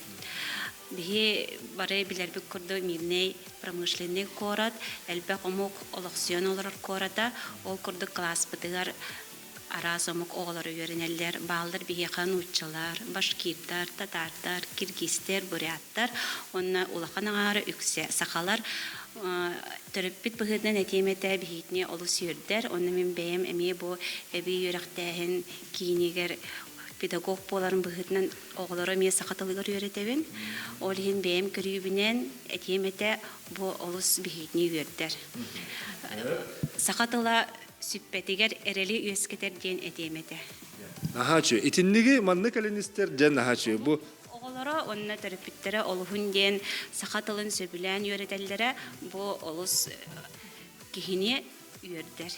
Биһи бары билэрбит курдук Мирнэй промышленный куорат, элбэх омук олохсуйан олорор куората. Ол курдук кылааспытыгар Араас омук оҕолоро үөрэнэллэр, бааллар биһиэхэ нууччалар, башкирдар, татаардар, киргизтэр, буряттар уонна улахан аҥаара үксэ сахалар. Төрөппүт быһыытынан этиэм этэ, биһигитини олус үөрдэр. Онно мин бэйэм эмиэ бу эбии үөрэхтээһин киинигэр Педагог буоларым быһыытынан оҕолору эмиэ саха тылыгар үөрэтэбин. Ол иһин бэйэм көрүүбүнэн этиэм этэ, бу олус биһигини үөрдэр. Саха тыла сүппэтигэр эрэли үөскэтэр диэн этиэм этэ. Наһаа үчүгэй. Итинниги манна кэлэн истэр дьэ наһаа үчүгэй. Бу Оҕолоро уонна төрөппүттэрэ олуһун диэн саха тылын сөбүлээн үөрэтэллэрэ бу олус киһини үөрдэр.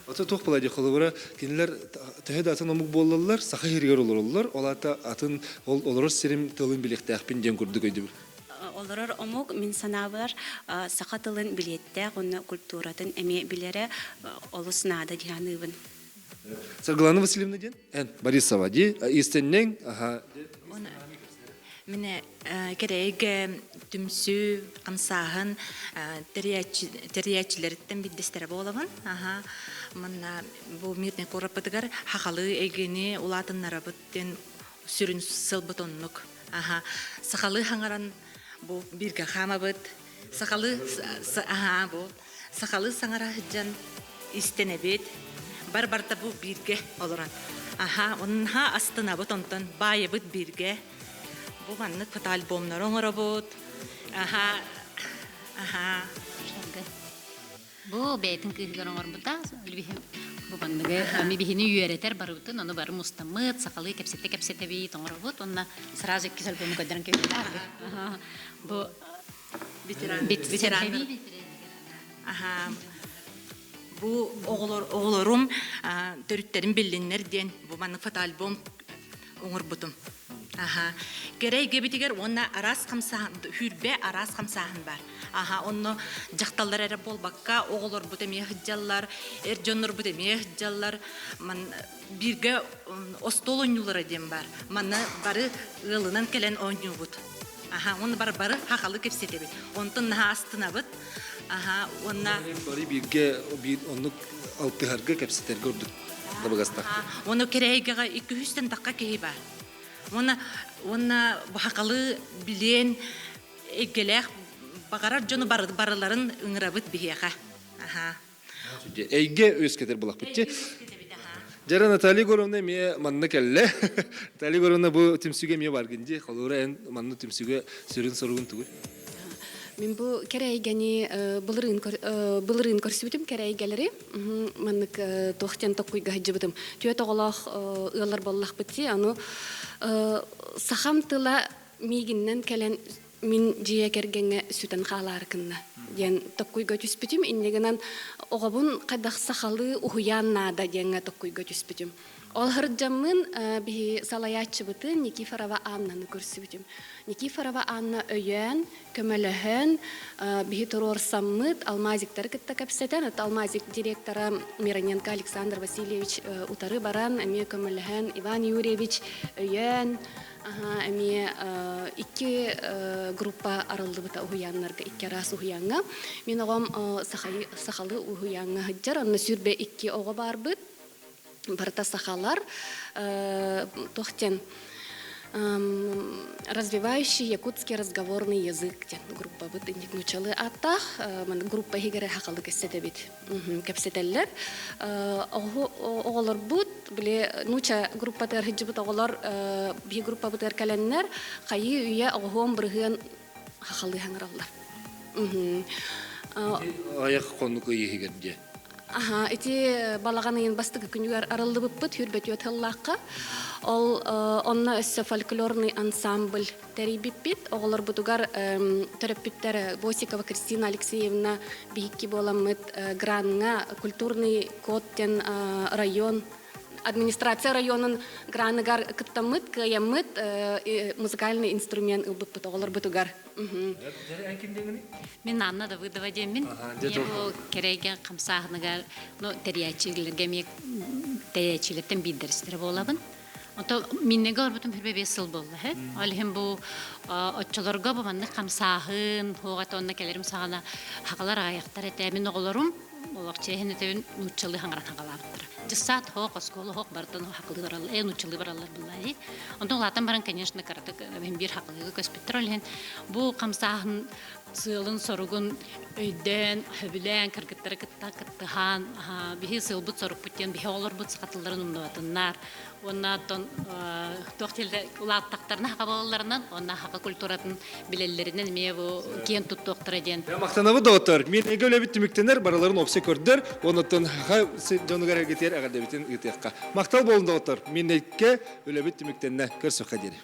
Ото туох буолай дии холобура кинилэр төһө да атын омук буоллаллар саха сиригэр олороллор ол аата атын ол олорор сирим тылын билиэхтээхпин диэн курдук өйдөбүл. Олорор омук мин санаабар саха тылын билиэттээх уонна культуратын эмиэ билэрэ олус наада дии саныыбын. Саргылана Васильевна диэн эн Борисова дии иистэнньэҥ аха Мине кэрэйгэ түмсүү хамсааһын тэрийээччилэриттэн биирдэстэрэ буолабын. Аха манна бу мирный куораппытыгар хахалы эйгэни улаатыннарабыт диэн сүрүн сылбыт оннук. Аха сахалыы хаҥаран бу бииргэ хаамабыт. Сахалыы аха бу сахалыы саҥара сылдьан истэнэбит. Бар барыта бу бииргэ олорон. Аха онно астынабыт онтон баайабыт бииргэ. Бу маннык фотоальбомнары оҥоробут. Аха аха Бу бэйэтин кыыһыгар оҥорбута. Бу манныгы ами биһини үөрэтэр барыбытын, ону бары мустаммыт, сахалыы кэпсэтэ-кэпсэтэбит, оҥоробут. Онно сразу иккис альбому көрдөрөн кэбиһэр. Бу ветеран ветеран Аха бу оҕолор оҕолорум төрүттэрин биллиннэр диэн бу маннык фотоальбом оҥорбутум. Аха. Кэрэ эйгэбитигэр уонна араас хамсааһын, хүрбэ араас хамсааһын бар. Аха, онно дьахталлар эрэ буолбакка, оҕолорбут эмиэ сылдьаллар, эр дьоннорбут эмиэ сылдьаллар. Ман бииргэ остуол оонньуулара диэн бар. Манна бары ыалынан кэлэн оонньуубут. Аха, уонна бары бары хахалы кэпсэтэбит. Онтон наһаа астынабыт. Аха, уонна бары бииргэ биир оннук алтыһарга кэпсэтэргэ ордук табыгастаах. Уонна кэрэйгэҕэ икки-үстэн тахха киһи бар. Уонна уонна хахалы билиэн эйгэлээх баҕарар дьону барыларын ыҥырабыт биһиэхэ. Аха. Эйгэ үөскэтэр булахпыт. Дьара Наталья Егоровна эмиэ манна кэллэ. Наталья Егоровна бу түмсүүгэ эмиэ баргын дии. Холура эн манна түмсүүгэ сүрүн соругун тугуй? Мин бу кэрэ эйгэни былырыын былырыын көрсүбүтүм кэрэ эйгэлэри маннык туох диэн токкуйга сылдьыбытым. Түөрт оҕолоох ыаллар буоллахпыт дии. Ону сахам тыла миигиннэн кэлэн мин дьиэ кэргэҥҥэ сүтэн хаалаары гынна диэн токкуйга түспүтүм. Инньэ гынан оҕобун хайдах сахалыы уһуйаан наада диэҥҥэ токкуйга түспүтүм. Ол сылдьаммын биһи салайааччыбытын Никифорова Аннаны көрсүбүтүм. Никифорова Анна өйөөн, көмөлөһөн, биһи туруорсаммыт алмазиктары кытта кэпсэтэн, это алмазик директора Мироненко Александр Васильевич утары баран, эмиэ көмөлөһөн, Иван Юрьевич өйөөн, эмиэ икки группа арыллыбыта уһуйааннарга, икки араас уһуйааҥҥа. Мин оҕом сахалыы уһуйааҥҥа сылдьар, онно сүүрбэ икки оҕо баарбыт. Барыта сахалар. Туох диэн развивающий якутский разговорный язык диэн группабыт инник нуучалыы ааттаах группа иһигэр сахалыы кэпсэтэбит кэпсэтэллэр оҕолорбут били нууча группатыгар сылдьыбыт оҕолор биһи группабытыгар кэлэннэр хайыы үйэ оҕоһуон бырыһыан хахалыы хаҥыраллар айах хонук ый иһигэр диэ Аха, ити балаҕан ыйын бастакы күнүгэр арыллыбыппыт хүрбэтүөт сыллаахха. Ол онно өссө фольклорный ансамбль тэрийбиппит. Оҕолорбутугар төрөппүттэр Босикова Кристина Алексеевна биһикки буоламмыт гранҥа культурный код диэн район администрация районун граныгар кыттаммыт, кыайаммыт музыкальный инструмент ылбыппыт оҕолорбутугар. Мин Анна Давыдова диэммин. Бу кэрэйгэ хамсааһыныгар ну тэрийээччилэргэ эмиэ тэрийээччилэртэн биирдэстэрэ буолабын. Ото миннеге орбутум хүрбэ бес сыл буолла һэ. Ол иһин бу оччолорго бу маннык хамсааһын хуоҕата онно кэлэрим саҕана хахалар аҕайахтар этэ. Мин оҕолорум олох чээһин этэбин нууччалыы хаҥаран хаҥалаабыттара. Дьыссаат хоох, оскуола хоох барытын хакылыы бараллар, нууччалыы бараллар буллаhi. Онтон улаатан баран, конечно, кыратык биир хакылыыга көспүттэр. Ол иһин бу хамсааһын сыалын-соругун өйдөөн, сөбүлээн, кыргыттары кытта кыттыһан, биһи сыалбыт-сорукпут диэн биһи оҕолорбут саха тылларын умнубатыннар. Уонна оттон туох дииллэр улааттахтарына саха буолалларынан, уонна саха культуратын билэллэринэн эмиэ бу киэн туттуохтара диэн. Махтанабыт доҕоттор. Мин эгэ үлэбит түмүктэнэр, барыларын опсе көрдөр, оннуттан саха дьонугар эргитиэр эҕэрдэбитин ыытыахха. Махтал буолун доҕоттор. Мин эгэ үлэбит түмүктэннэ. Көрсөххө диэри.